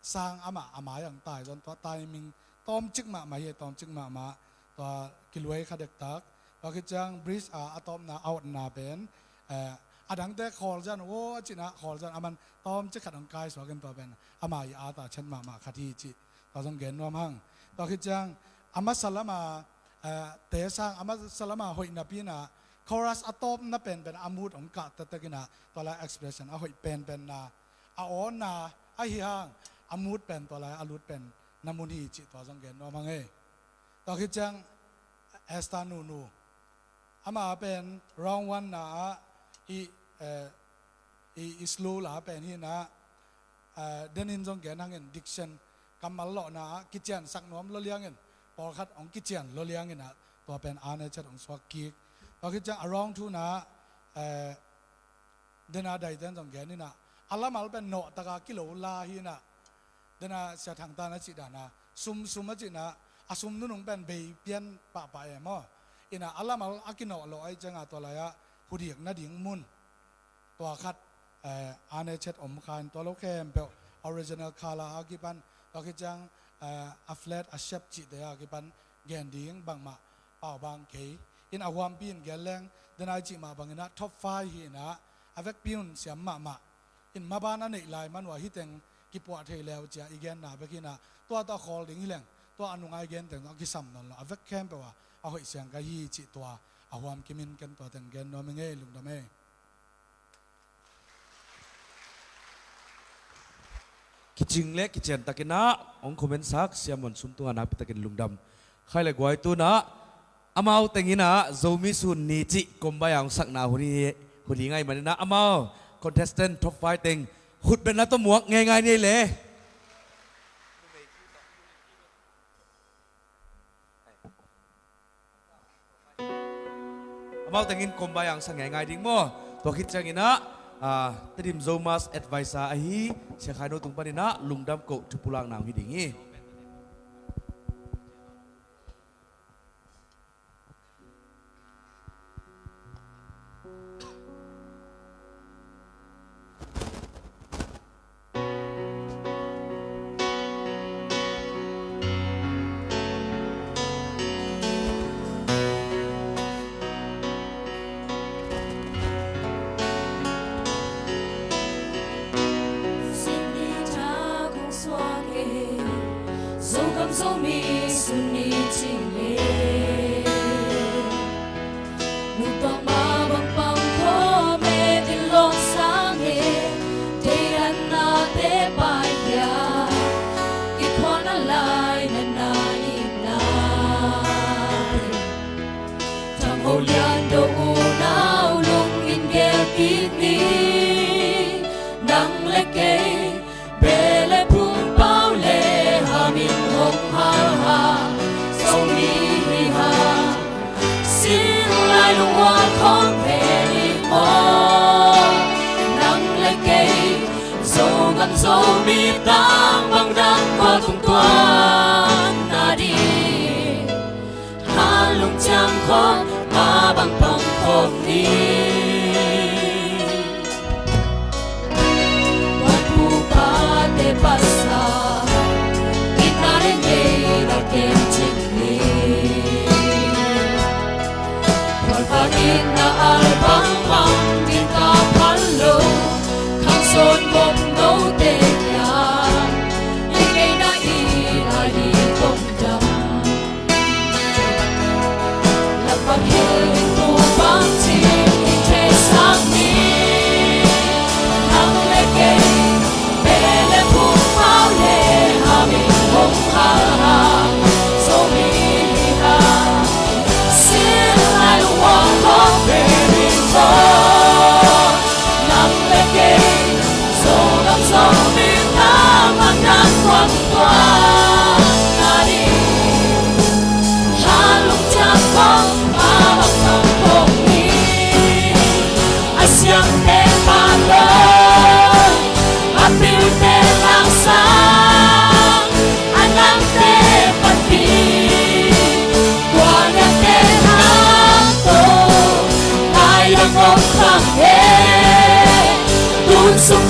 sang amah a mai ang tai zon tua timing tawmcik mahmah hi, tawmcik mahmah tua kiluai kha dektak. Tua khit ciang bridge a, a tawpna outna pen, eh, a dangte khawl zan, wo a cihna khawl zan, aman tawmcik khat ang kai suakin tua pen ama i ata chet mahmah khat hi cih tua zong gen nuam hang. Tua khit ciang a masa lama, eh, te sang a masa lama hoih napi inah chorus a tawpna penpen a mood ong kah tektek inah tua lai expression a hoih penpen na a awna ahi hang, a mood pen tua lai a lut pen na mun hi cih tua zong gen nuam hang ei. Tua khit ciang Esther Nunu, ama pen round one na ah i, eh, i, i slow la pen hi inah, eh, denin zong gen hangin diction kammal lawhna ah kiciansak nuam lo liangin, pawlkhat ong kician lo liangin ah tua pen ane chet ong suak kik. Tua khit ciang a round two na, eh, dena daiten zong gen inah, a lamal pen nawh taka kilo la hi inah, dena Sia Thang Tan a cih dana sumsum a cihna, a sum nunung pen bei pian pahpah em aw. Inah a lamal a kinawh lawh ahi cianga tua lai-ah hudik nading mun tua khat, eh, ane chet om kha in tua lo khempeuh original color a kipan, tua khit ciang, eh, a flat a shape cihte a kipan gen ding bangmah pau bang kei. In a huampi in gen leng, denai cih mah bang inah top five hi inah, a vekpi un siam mahmah. In maban a neih lai man uh a hih teng kipuah thei leu cia i genna bek hi inah, tua tawh a khawl ding hi leng, tua a nungai gen teng a kisam nawn lo, a vek khempeuh ah a hoih siang ka hi cih tua a huam kimin ken tua teng gen nuam hi ngei, lungdam ei. Kicing le kician takin ah ong comment sak Sia Muan Sum tungah nakpi takin lungdam. Khai le guai tunah amau teng inah Zomi Sun Ni cih kumbaya ong sakna hun hi, hun hi ngai man inah amau contestant top five teng khut beng na tawh muak ngeingai ni ei le. Amau tengin kumbaya ong sa ngeingai ding maw? Tua khit ciangin ah, ah, Tedim Zomus Advisor ahi Sia Khai No tung panin ah lungdam koh thupulakna ong hi ding hi. Sing ni tha kong suak e, Zogam Zomi Sun Ni cih le. Nungtuak mah bang pang khawm e, din lawng sang e, deidanna te paikhia, kikhuana lai na na itna. Thang Ho Lian Do unau lungin gelkik ni, nang le kei beh le phung, pau le ham in hong hal hang, Zomi hi hang. Sin lai lungmuang khawng pen in maw, nang le kei Zogam Zomi tang bang dang kua tung tuan na ding. Kha lungciang khawm, mah bang pang khawm ni. Wan pu pate pasal, itna le ngeina kem cik ni. Wan pa itna al bang bang, din ka phal lo, khang son bom no te kiang, i ngeina i a hi kong dam. Lampak hilh in tu bang cih in theisak ni. Nang le kei, beh le phung, pau le ham in hong hal hang, Zomi hi hang. Sin lai lungmuang khawng pen in maw, nang le kei Zo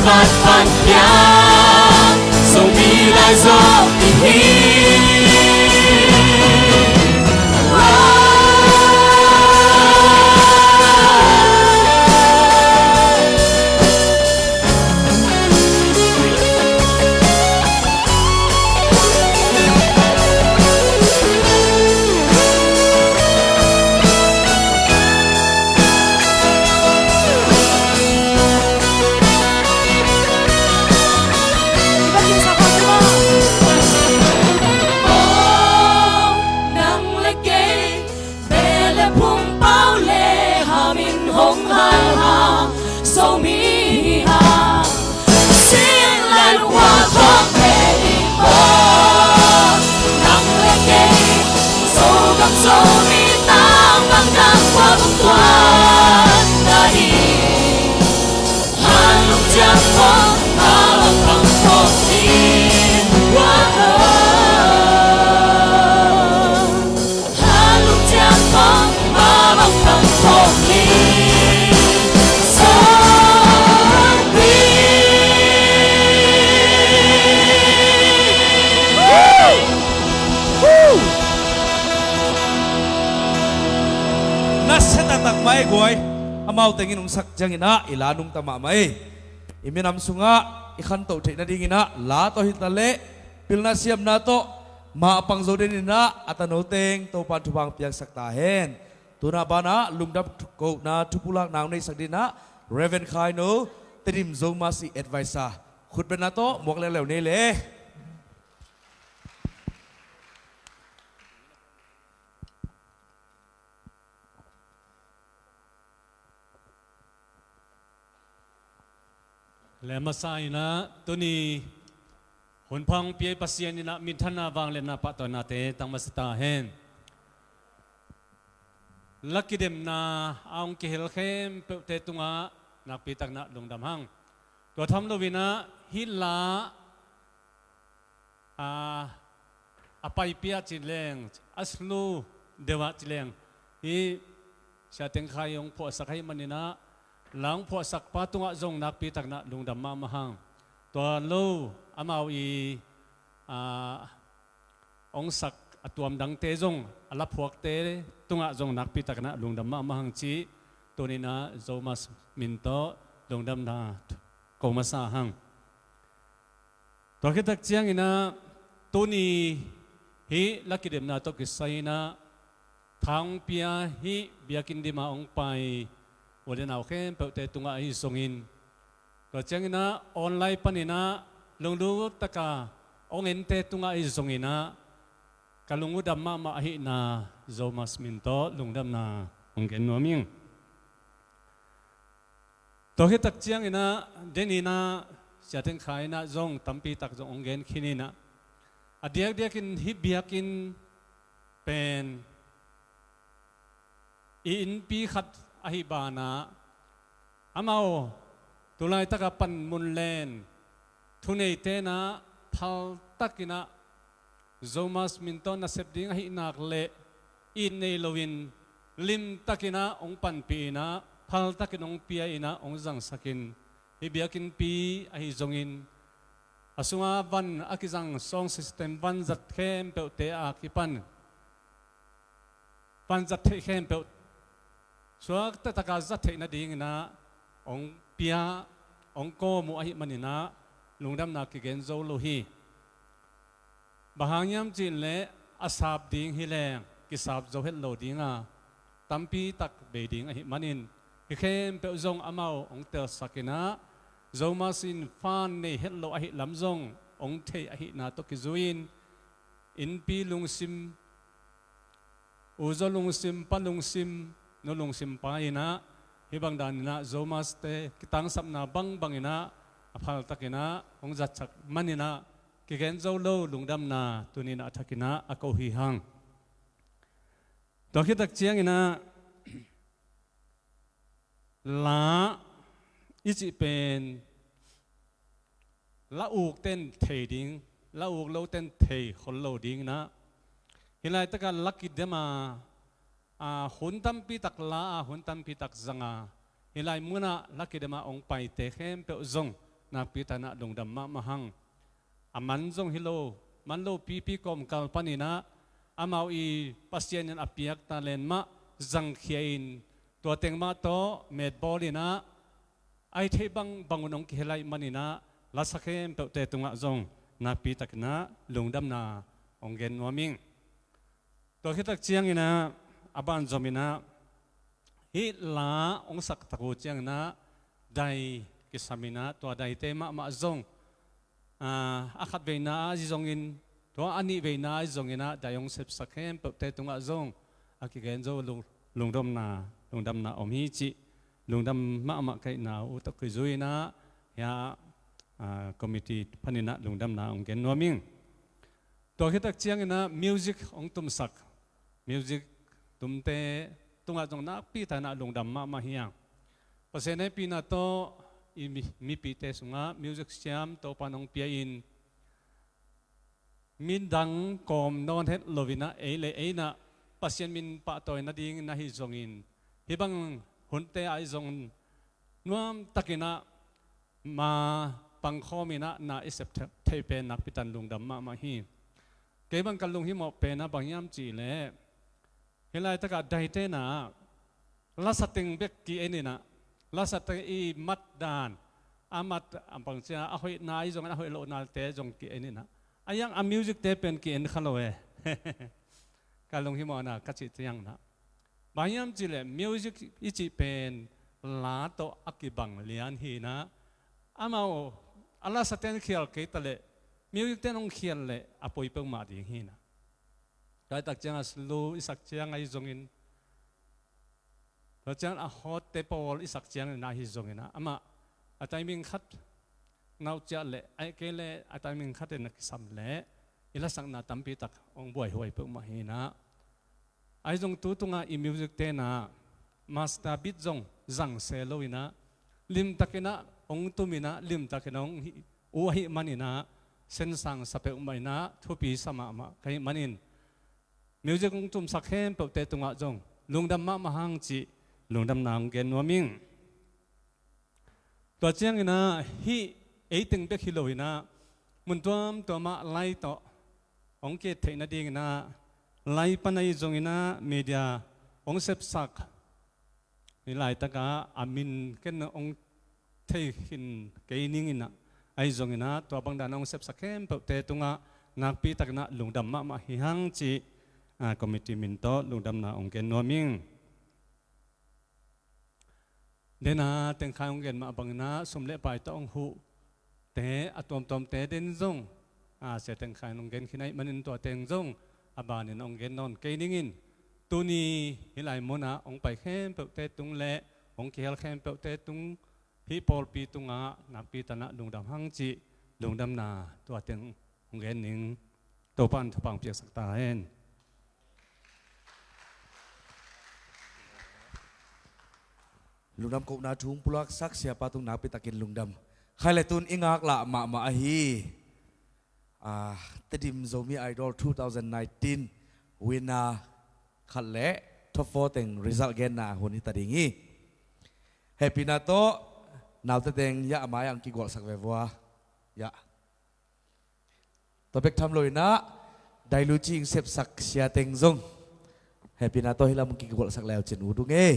Pan piang Zomi Laizawl i hi. Nang le kei, beh le phung, pau le ham in hong hal a, Zomi hi a. Sing lai lua thok le i pau, nang le kei, Zogam Zomi tang bang dang pua bang tuan na ding. Hal lung ciang pong, hal lung ciang pong, hal lung ciang pong, hal lung ciang pong. Nasia taktak mai guai. Amau tengin hong sak ciangin ah i la nungta mahmah ei. I minam sungah i khantoh theih nadingin ah la tawh hi ta leh, pilna siamna tawh mah a pang zo den in ah a tano teng Topa'n thupha hong piaksak ta hen. Tuna banah lungdam kohna thupulakna hong neisak dingin ah Reverend Khaino, Tedim Zomi Advisor, khutbetna tawh muak leuleu ni le. Le masa in ah tuni hun pha hong pia i Pasian in ah minthanna, vangliatna, pahtawinate tang masa ta hen. La kidemna a hong kihel khempeuhte tungah nakpi takin ah lungdam hang. Tua tham lo in ah hih la a, a paipih ah ci leng, a sulu deuh ah ci leng, hih Sia Teng Khai hong phuahsak ahih manin ah, la hong phuahsakpa tungah zong nakpi takin ah lungdam mahmah hang. Tua lo amau i, a, hong sak a tuam dangte zong, a la phuakte tungah zong nakpi takin ah lungdam mahmah hang cih tuni in ah Zomi min tawh lungdamna ko masa hang. Tua khit tak ciangin ah tuni hih la kidemna tawh kisai in ah tha hong pia hih biakinn dim a hong pai u le nau khempeuhte tungah ahi zongin, tua ciangin ah online panin ah lunglut taka hong ente tungah ahi zongin ah ka lung uh dam mahmah ahihna Zomi min tawh lungdamna hong gen nuam ing. Tua khit tak ciangin ah, den in ah, Sia Teng Khai in ah zong tampi tak zong hong gen khin in ah, a diakdiakin hih biakinn pen i innpi khat ahih banah, amau tu laitak a panmun len thuneite in ah phaltakin ah Zomi min tawh nasep ding ahih nak leh it nei loin limtakin ah hong panpih in ah, phaltakin hong pia in ah hong zangsakin, hih biakinnpi ahi zongin a sunga van a kizang sound system vanzat khempeuhte a kipan vanzat theih khempeuh suak taktak a zat theih nadingin ah hong pia, hong kawm uh ahih manin ah lungdamna kigen zo lo hi. Bang hang hiam cih leh a sap ding hi leng kisap zo het lo ding a, tampi tak bei ding ahih manin, hih khempeuh zong amau hong telsakin ah, Zomi in fan nei het lo ahih lam zong hong thei ahihna tawh kizui-in, innpi lungsim, uzaw lungsim, pa lungsim, nu lungsim pa in ah, hih bang danin ah Zomite kitangsapna bangbang in ah a phaltakin ah hong zatsak manin ah kigen zo lo lungdamna tuni in ah a thakin ah a ko hi hang. Tua khit tak ciangin ah la i cih pen la ukten thei ding, la uk loten thei khol lo ding in ah, hih laitak a la kidem a, a, hun tampi tak la a, hun tampi tak zang a, hih lai mun ah la kidem a hong paite khempeuh zong nakpi takin ah lungdam mahmah hang. A man zong hi lo, man lo pipi kawmkal panin ah amau i Pasian in a piak talent mah zangkhia in, tua teng mah tawh metbawlin ah a hih theih bangbang un hong kihel ahih manin ah lasa khempeuhte tungah zong nakpi takin ah lungdamna hong gen nuam ing. Tua khit tak ciangin ah a ban zomin ah hih la hong sak tak uh ciangin ah dai kisam in ah, tua daite mahmah zong, aa, a khat veina ahi zongin, tua a nih veina ahi zongin ah dai hong sepsak khempeuhte tungah zong a kigen zo lung-, lungdamna, lungdamna om hi cih lungdam mahmah ka hihna uh tawh kizui in ah, hiah, aa, committee panin ah lungdamna hong gen nuam ing. Tua khit tak ciangin ah music hong tumsak, music tumte tungah zong nakpi takin ah lungdam mahmah hi hang. Pasian hehpihna tawh i mi-, mipite sungah music siam Topa'n hong pia in, midang kawm nawn het loin ah ei le ei in ah Pasian min pahtawi nadingin ahi zongin, hih bang hunte ah ahi zongin nuam takin ah ma pangkhawm in ah na i sep the-, theih pen nakpi takin lungdam mahmah hi. Kei bang ka lunghimawh pen ah bang hiam cih leh, hih laitakah daite in ah lasa teng bek ki-en in ah, lasate i mat dan, a mat a bang ci a, a hoihna ahi zongin a hoih lohnate zong ki-en in ah, a hiang a music-te pen ki-en kha lo e. Ka lunghimawhna ka cih ciangin ah, bang hiam cih leh music i cih pen la tawh a kibang lian hi in ah, amau a lasate'n khial kei ta leh music-te'n hong khial leh a poi peuhmah ding hi in ah. Tua tak ciangin ah slow i sak ciang ahi zongin, tua ciangin a hot-te pawl i sak ciangin ah ahi zongin ah, amah a timing khat na uh ciah leh, ahih kei leh a timing khat in a kisam leh i lasakna tampi tak hong buaihuai peuhmah hi in ah. Ahi zong tu tungah i music-te in ah master beat zong zang se loin ah, limtakin ah hong tum in ah, limtakin ah hong hi uh ahih manin ah, sensang sa peuhmah in ah, thupi sa mahmah ka hih manin, music hong tumsak khempeuhte tungah zong lungdam mahmah hang cih lungdamna hong gen nuam ing. Tua ciangin ah hih ei teng bek hi loin ah, mun tuamtuam ah live tawh hong ki-et theih nadingin ah, live pan ahi zongin ah media hong sepsak, hih laitakah a min ken hong thei khin kei ning in ah, ahi zongin ah tua bang dan hong sepsak khempeuhte tungah nakpi takin ah lungdam mahmah hi hang cih, aa, committee min tawh lungdamna hong gen nuam ing. Dena tengkhai hong gen mah bangin ah sum le pai tawh hong huhte a tuamtuamte den zong, a, Sia Tengkhai in hong gen khin ahih manin tua teng zong a banin hong gen nawn kei ning in, tuni hih lai munah hong pai khempeuhte tung le hong kihel khempeuhte tung, hih pawlpi tungah nakpi takin ah lungdam hang cih lungdamna tua teng hong gen ning. Topa'n thupha hong piaksak ta hen. Lungdam kohna thu hong pulaksak siapa tung nakpi takin lungdam. Khai le tun i ngaklah mahmah ahi, ah, Tedim Zomi Idol two thousand nineteen winner khat le top four teng result genna hun hi ta ding hi. Hehpihna tawh naute teng, ya, a mai-ah hong kigualsak ve vua. Ya. Tua bek tham loin ah Dailuci hong sepsak sia teng zong hehpihna tawh hih lam hong kigualsak le uh cin, u dung e.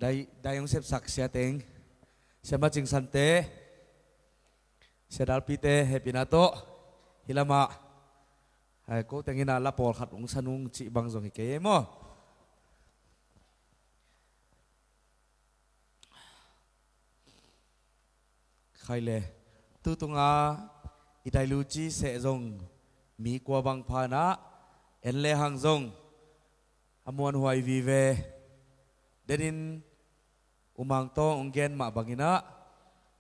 Dai, dai hong sepsak sia teng, Sia Macing Sante, Sia Dalpite, hehpihna tawh hih lamah, hai, ko teng in ah la pawlkhat hong sa nung cih bang zong hi kei e maw. Khai le, tu tunga i Dailuci seh zong mi kua bang phan ah en le hang zong a muanhuai vive. Denin U Mang Tawng hong gen mah bangin ah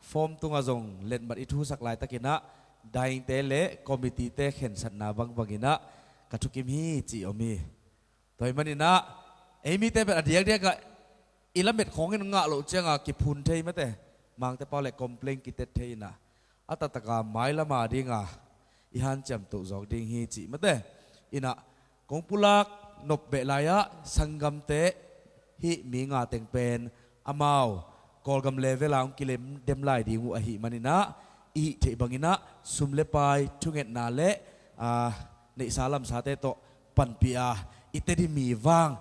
form tungah zong letmat i thusak laitakin ah daingte le committee-te khensatna bangbangin ah ka thukim hi cih om hi. Tua ahih manin ah ei mite pen a diakdiak ah i lamet khawng in ngah loh ciangin kiphun thei mate, Mangte pau le complain kitet thei in ah, a taktak a mailam a dingin i hanciam toh zawk ding hi cih mate. Inah kong pulak nop beh lai-ah sanggamte hih mi nga teng pen amau Kawlgam level-a hong kilem dem lai ding uh ahih maninah i hih theih banginah sum le pai thungetna le, ah, neihsa lamsate tawh panpih a i Tedim mi vang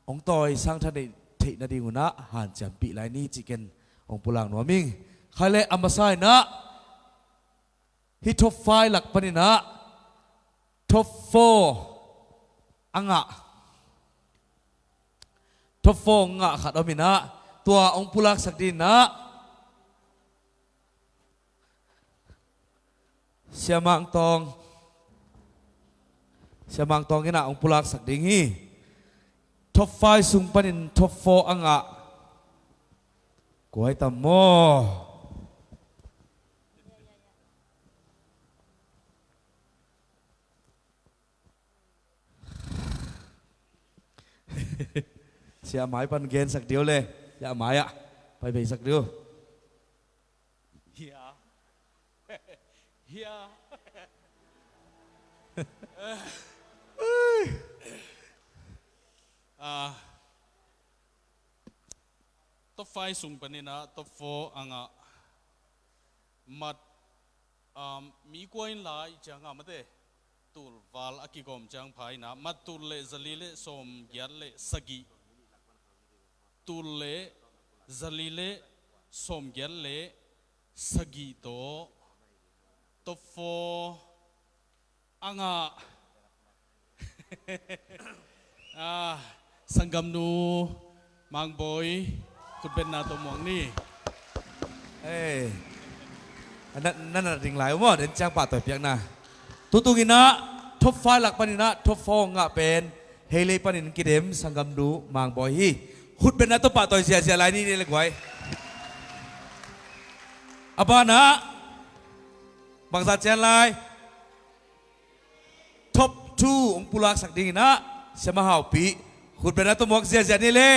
hong tawi sangtha neih theih nading unah hanciampih lai ni cih ken hong pulak nuam ing. Khai le a masa inah hih top five lak paninah top four a ngah, top four a ngah khat om inah tua hong pulaksak dinginah Siamang Tawng, Siamang Tawng inah hong pulaksak ding hi. Top five sung panin top four a ngah kua hi tam maw? Sia mai pan gensak dih o le. Sia mai ah pai beisak dih o. Hia. Hia. Ah, top five sung paninah top four a ngah mat, um, mi kua in lai ciang a mate, tulval a kigawm ciang pha inah mat tul le zali le sawmgiat le sagih, tul le zali le sawmgiat le sagih tawh top four a ngah, ah, sanggamnu Mangbawi khutbetna tawh muak ni. Hei, na, na, na ding lai uh maw, den ciang pahtawi piakna. Tutunginah top five lak paninah top four ngah pen Heilei panin kidem sanggamnu Mangbawi hi. Khutbetna tawh pahtawi ziahziah lai ni le guai. A banah bangzah cian lai? Top two hong pulaksak dinginah Siama Haupi khutbetna tawh muak ziahziah ni le.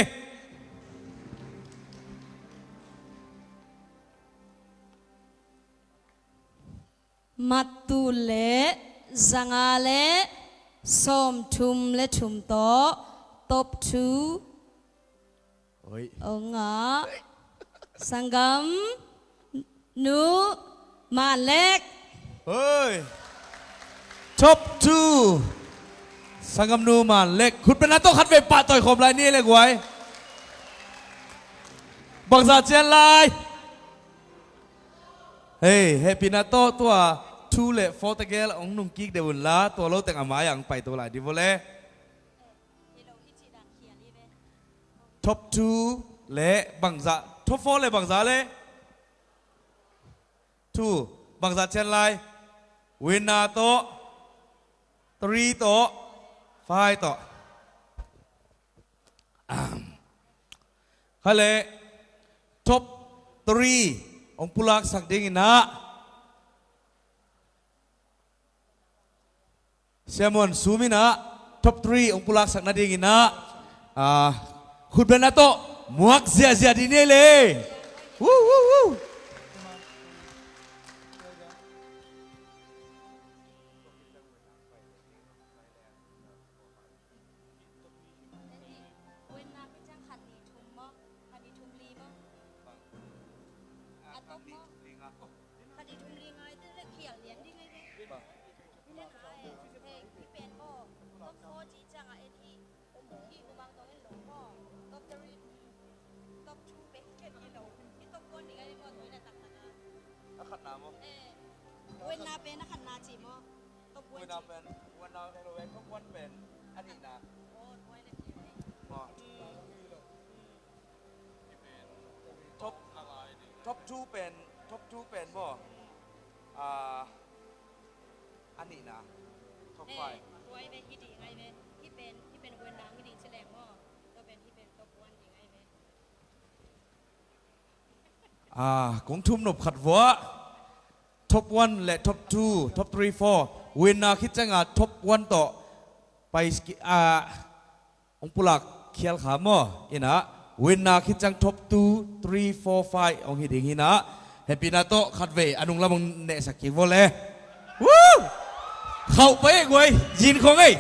Mat tul le zanga le sawmthum le thum tawh top two. Oi. Ong ah. Sanggamnu Manlek. Oi. Top two. Sanggamnu Manlek. Khutbetna tawh khatvei pahtawi khawm lai ni le guai. Bangzah cian lai? Hei, hehpihna tawh tua two le four tegel hong nungkik deuh unla, tua lo teng a mai-ah hong paito lai dih vawle. Top two le bangzah, top four le bangzah le? Two, bangzah cian lai? Winner tawh, three tawh, five tawh. Ahem. Khai le, top three hong pulaksak dinginah Siamuan Sum inah top three hong pulaksak nadinginah, ah, khutbetna tawh muak ziahziah dih ni le. Woo, woo, woo. Khat nih thum li ngai te le khial lian ding ngai ve. Te ngai, hei, hih pen maw, top four ci ciangah en hih, hih Umang Tawng in lo maw, top three, top two pen ken hi lo, hih top one ding ngai maw, tua in a taktak a. A khatna maw? Eh, winner pen a khatna ci maw? Top one ci. Winner pen, winner, top one pen a nihna. Oh, tua in a ci. Maw. Top, top two pen, top two pen maw? Ah, a nihna. Top five. Eh, tua i ve, hih dih ngai ve. Hih pen, hih pen winner hih dih ci leng maw? Tua pen, hih pen top one dih ngai ve. Ah, kong thum nop khat vua. Top one le top two, top three, four. Winner khit cianga top one tawh pai ski, ah, hong pulak khial kha maw? Inah, winner khit ciang top two, three, four, five hong hi ding hinah. Hehpihna tawh khatvei a nunglam hong nehsak kik vawle. Woo! Khauh pai ei guai, zin khong ei.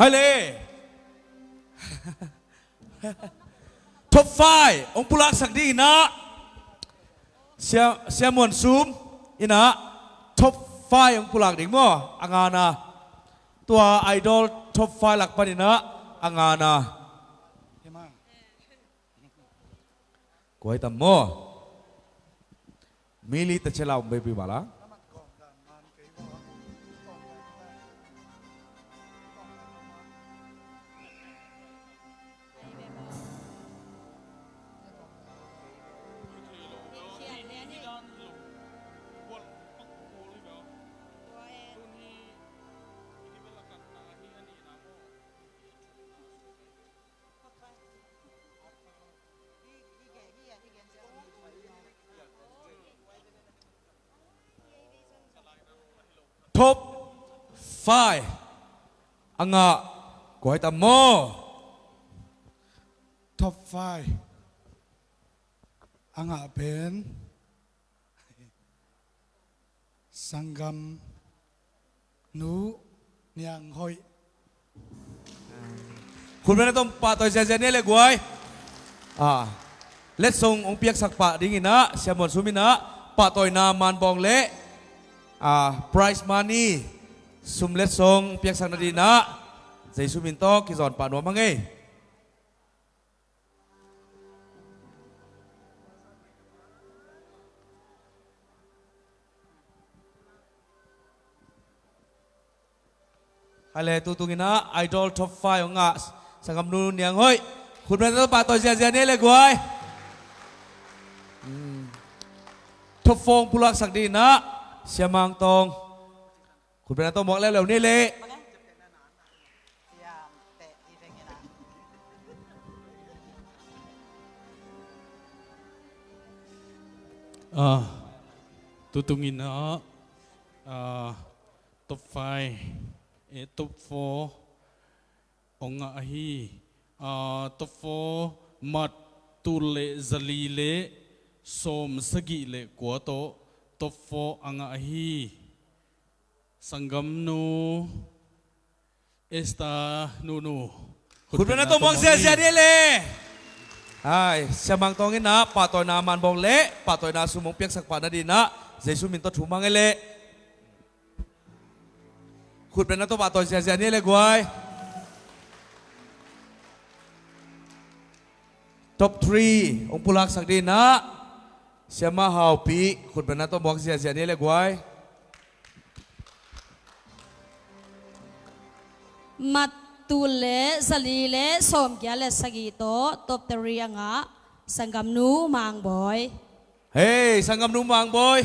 Hai le. Top five hong pulaksak ding in ah, Sia, Sia Muan Sum in ah top five hong pulak ding maw? A ngana. Tua Idol top five lak panin ah a ngana. Kuai tam maw? Mili ta chela um beipi bala. Top five a ngah kuai tam maw? Top five a ngah pen Sanggam Nu Niang Hoih. Khutbeng a tom pahtawi ziazia ni le guai. Ah, letsong hong piaksak pah dingin ah Sia Muan Sum in ah pahtawina manbawng le, ah, prize money, sum letsong hong piaksak nadingin ah Jesu min tawh kizawn pah nuam hang ei. Hai le, tutungin ah Idol top five hong ngah Sanggamnu Niang Hoih. Khutbeng a tom pahtawi ziazia ni le guai. Hmm. Top four hong pulaksak dingin ah Sia Mang Tawng. Khutbeng a tom muak leuleu ni le. Ah, tutungin ah, ah, top five, eh, top four hong ngah ahi. Ah, top four, mat tul le zali le sawm sagih le kua tawh top four a ngah ahi. Sanggamnu Esther Nunu. Khutbeng a tom muak ziazia ni le. Hai, Sia Mang Tawng in ah pahtawina manbawng le pahtawina sum hong piaksak pah nadingin ah Jesu min tawh thum hang ei le. Khutbeng a tom pahtawi ziazia ni le guai. Top three hong pulaksak dingin ah Siama Haupi, khutbeng a tom muak ziazia ni le guai. Mat tul le zali le sawmgiat le sagih tawh top three a ngah Sanggamnu Mang Bawi. Hei, Sanggamnu Mang Bawi.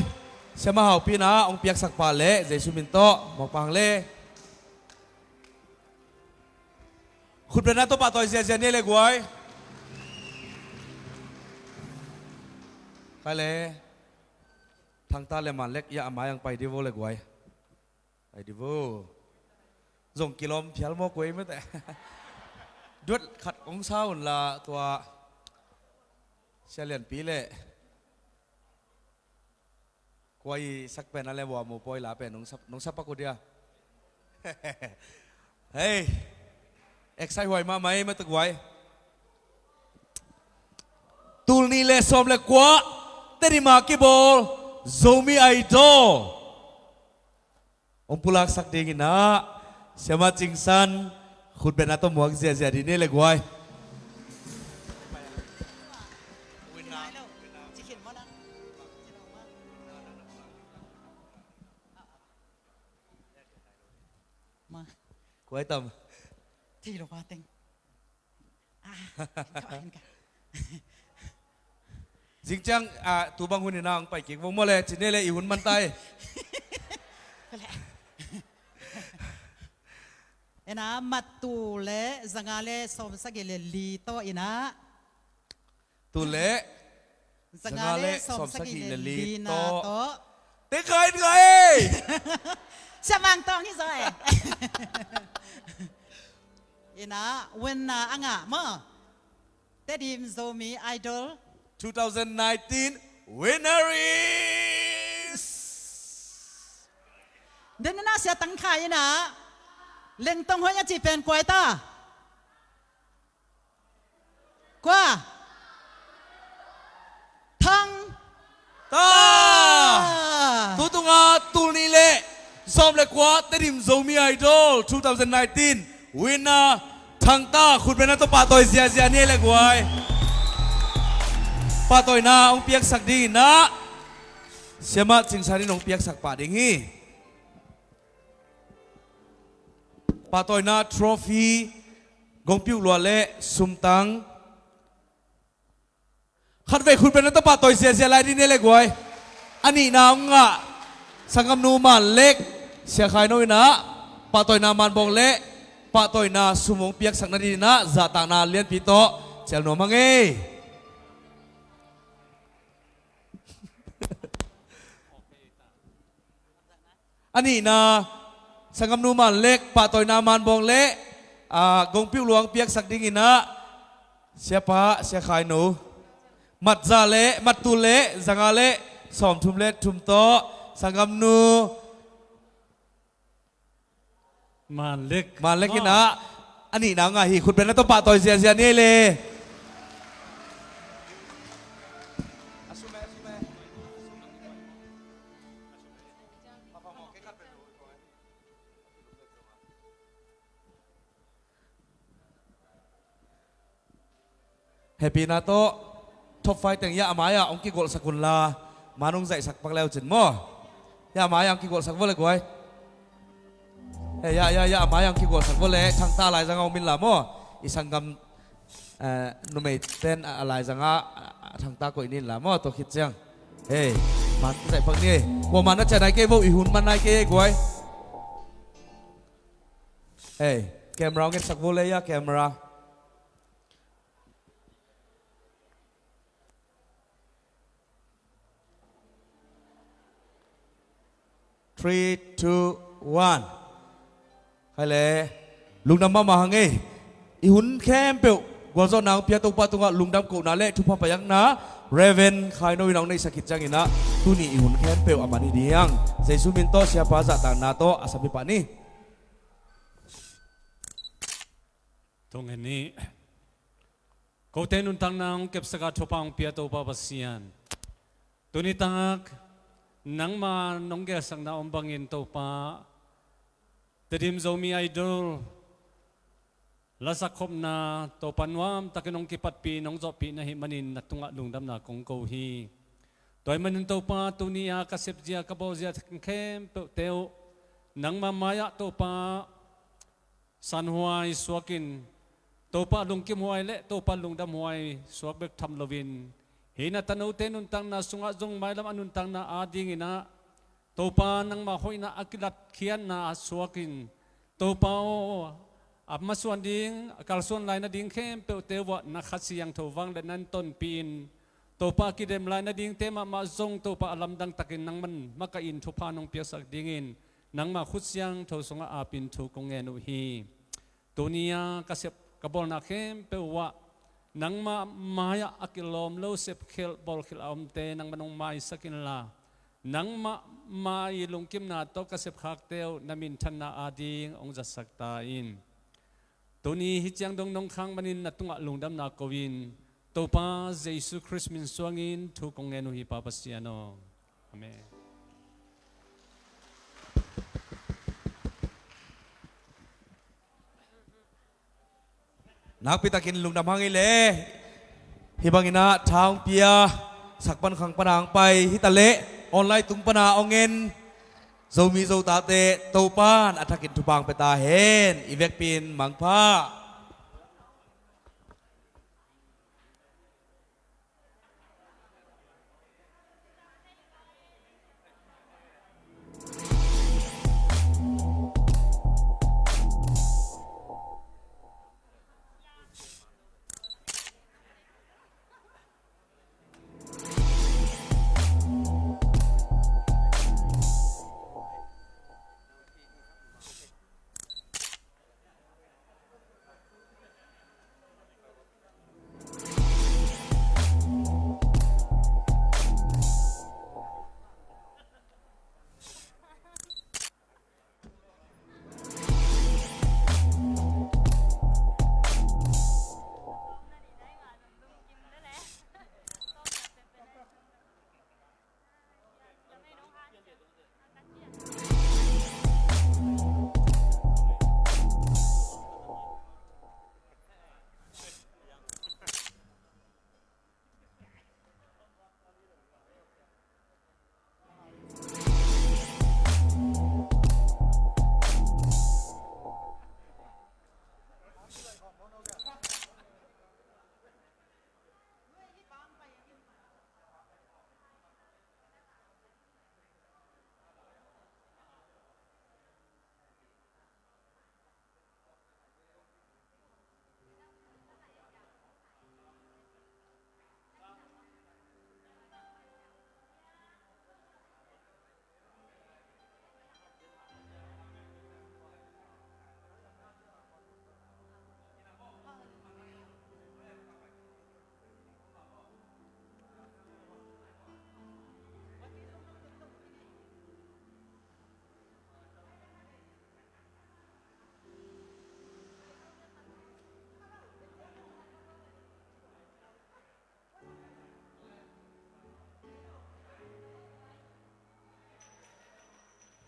Siama Haupi in ah hong piaksak pah le Jesu min tawh muak pah hang le. Khutbeng a tom pahtawi ziazia ni le guai. Kai le. Thangta le Manlek ia a mai ang pai di vo le guai. Pai di vo. Zong kilawm phial maw kuai mete. Duat khat hong sa un la tua Sia Lianpi le. Kuai sak pen a le vua mu pawi la pen nong sap, nong sap pak uh dia. Hei. Excite huai mahmah ei mah tuk huai. Tul nih le sawm le kua Tedim a kibawl Zomi Idol hong pulaksak dingin ah Siama Cing San, khutbeng a tom muak ziazia ding ni le guai. Kuai tam. Thei lo pa teng. Zing ciang, ah, tu bang hun in ah hong pai kik vong maw le, ci ni le i hun man tai. Ena mat tul le zanga le sawm sagih le li tawh in ah. Tul le Zanga le sawmsagih le li tawh. Tengkha in ngai ei. Siamang tawng hi zaw ei. Ina winner a ngah maw. Tedim Zomi Idol two thousand nineteen winner is. Denina sia tangkha ina. Lengtong hoi a ci pen kuai ta. Kua? Thang. Ta. Ta. Tutunga tul nih le sawm le kua Tedim Zomi Idol two thousand nineteen winner Thang Ta, khutbetna tawh pahtawi ziazia ni le guai. Pahtawina hong piaksak dingin ah Siamah Cing San in hong piaksak pah ding hi. Pahtawina trophy, gongpiuh lua le sumtang. Khatvei khutbetna tawh pahtawi ziazia lai ding ni le guai. A nihna hong ngah sanggamnu Man Lek, Sia Khai No in ah pahtawina manbawng le pahtawina sum hong piaksak nadingin ah zahtakna lianpi tawh cial nuam hang ei. A nihna, sanggamnu Man Lek, pahtawina manbawng le, ah, gongpiuh lua hong piaksak dingin ah, siapa, Sia Khai No, mat za le, mat tul le, zanga le, sawmthum le thum tawh, sanggamnu Man Lek. Man Lek in ah, a nihna hong ngah hi, khutbetna tawh pahtawi ziazia ni le. Hehpihna tawh top five teng hiah a mai-ah hong kigolhsak un la, man hong zaihsak pak le uh cin maw. Hiah a mai-ah hong kigolhsak vua le guai. Hei, hiah, hiah, hiah a mai-ah hong kigolhsak vua le, Thang Ta laizangah hong min la maw. I sanggam, eh, numeiten a, a laizangah, a, a Thang Ta koih ni in la maw, tua khit ciang. Hei, man zaih pak ni ei. Kua man na ciah nai kei vo, i hun man nai kei ei guai. Hei, camera hong etsak vua le hiah, camera. Three, two, one. Khai le, lungdam mahmah hang ei. I hun khempeuh gualzawhna hong pia Topa tungah lungdam kohna le thupha paiakna Reverend Khai No in hong neihsak khit ciangin ah, tuni i hun khempeuh a man hi ding. Jesu min tawh siapa zahtakna tawh a sam hi pah ni. Tung en ni. Kote nuntakna hong kepsak a thupha hong pia Topa Pasian, tuni tak nangma nong gelsakna om bangin Topa, Tedim Zomi Idol lasak khopna Topa nuamtakin hong kipatpih, nong zawhpih na hih manin na tungah lungdamna kong ko hi. Tua ahih manin Topa, tuni a ka sepzia, ka bawlzia khempeuhte uh nangma mai-ah Topa, sanhuai suakin, Topa lungkimhuai le Topa lungdamhuai suak bek tham loin, hih na tanote nuntakna sungah zong mailam a nuntakna adingin ah, Topa nangma hoihna a kilatkhiatna ah suakin, Topa aw, a masuan ding, a kalsuan lai nading khempeuhte uh ah na Kha Siangtho vangliatna in tonpih in, Topa a kidem lai nadingte mahmah zong Topa a lamdang takin nangman makaih in thupha nong piaksak dingin, nangma khut siangtho sungah apin thu kong ngen uh hi. Tuni a ka sep ka bawlna khempeuh uh ah, nangmah mai-ah a kilawm lo sepkhelh bawlkhelh a omte nangman hong maisak inla, nangmah mai lungkimna tawh ka sepkhakte uh na minthanna ading hong zatsak ta in. Tuni hih ciang dong nong khak manin na tungah lungdamna ko in, Topa Jesu Khrist min suangin thu kong ngen uh hi, Pa Pasian aw. Amen. Nakpi takin lungdam hang ei le. Hih bangin ah tha hong pia sak pan khang pan a hong pai hi ta leh, online tung pan a hong en Zomi Zotate, Topa'n a thakin thupha hong pia ta hen. I vekpi in mangpha.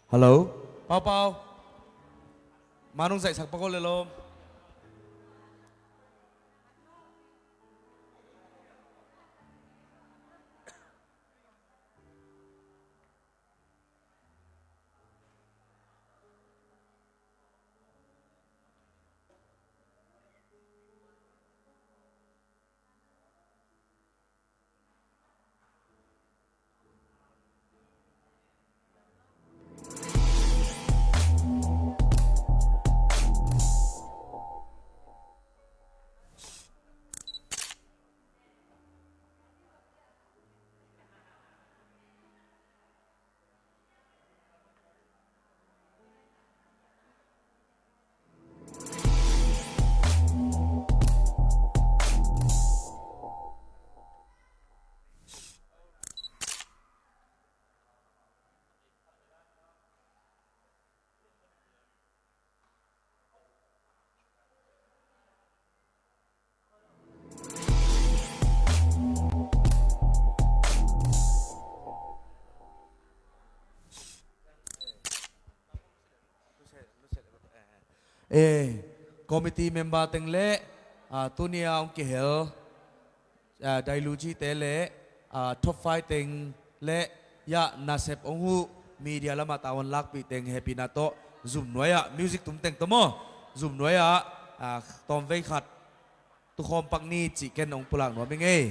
Hello? Pau Pau. Manung zaihsak pak aw le lawm. Eh, committee member teng le, ah, tuni a hong kihel, ah, Dailuchi te le, ah, top five teng le, ya nasep hong huh, media lamah tavuan lakpih teng hehpihna tawh zumnuai ah music tum teng tawh maw, zumnuai ah, ah, tawmvei khat tukhawm pak ni cih ken hong pulak nuam ing ei.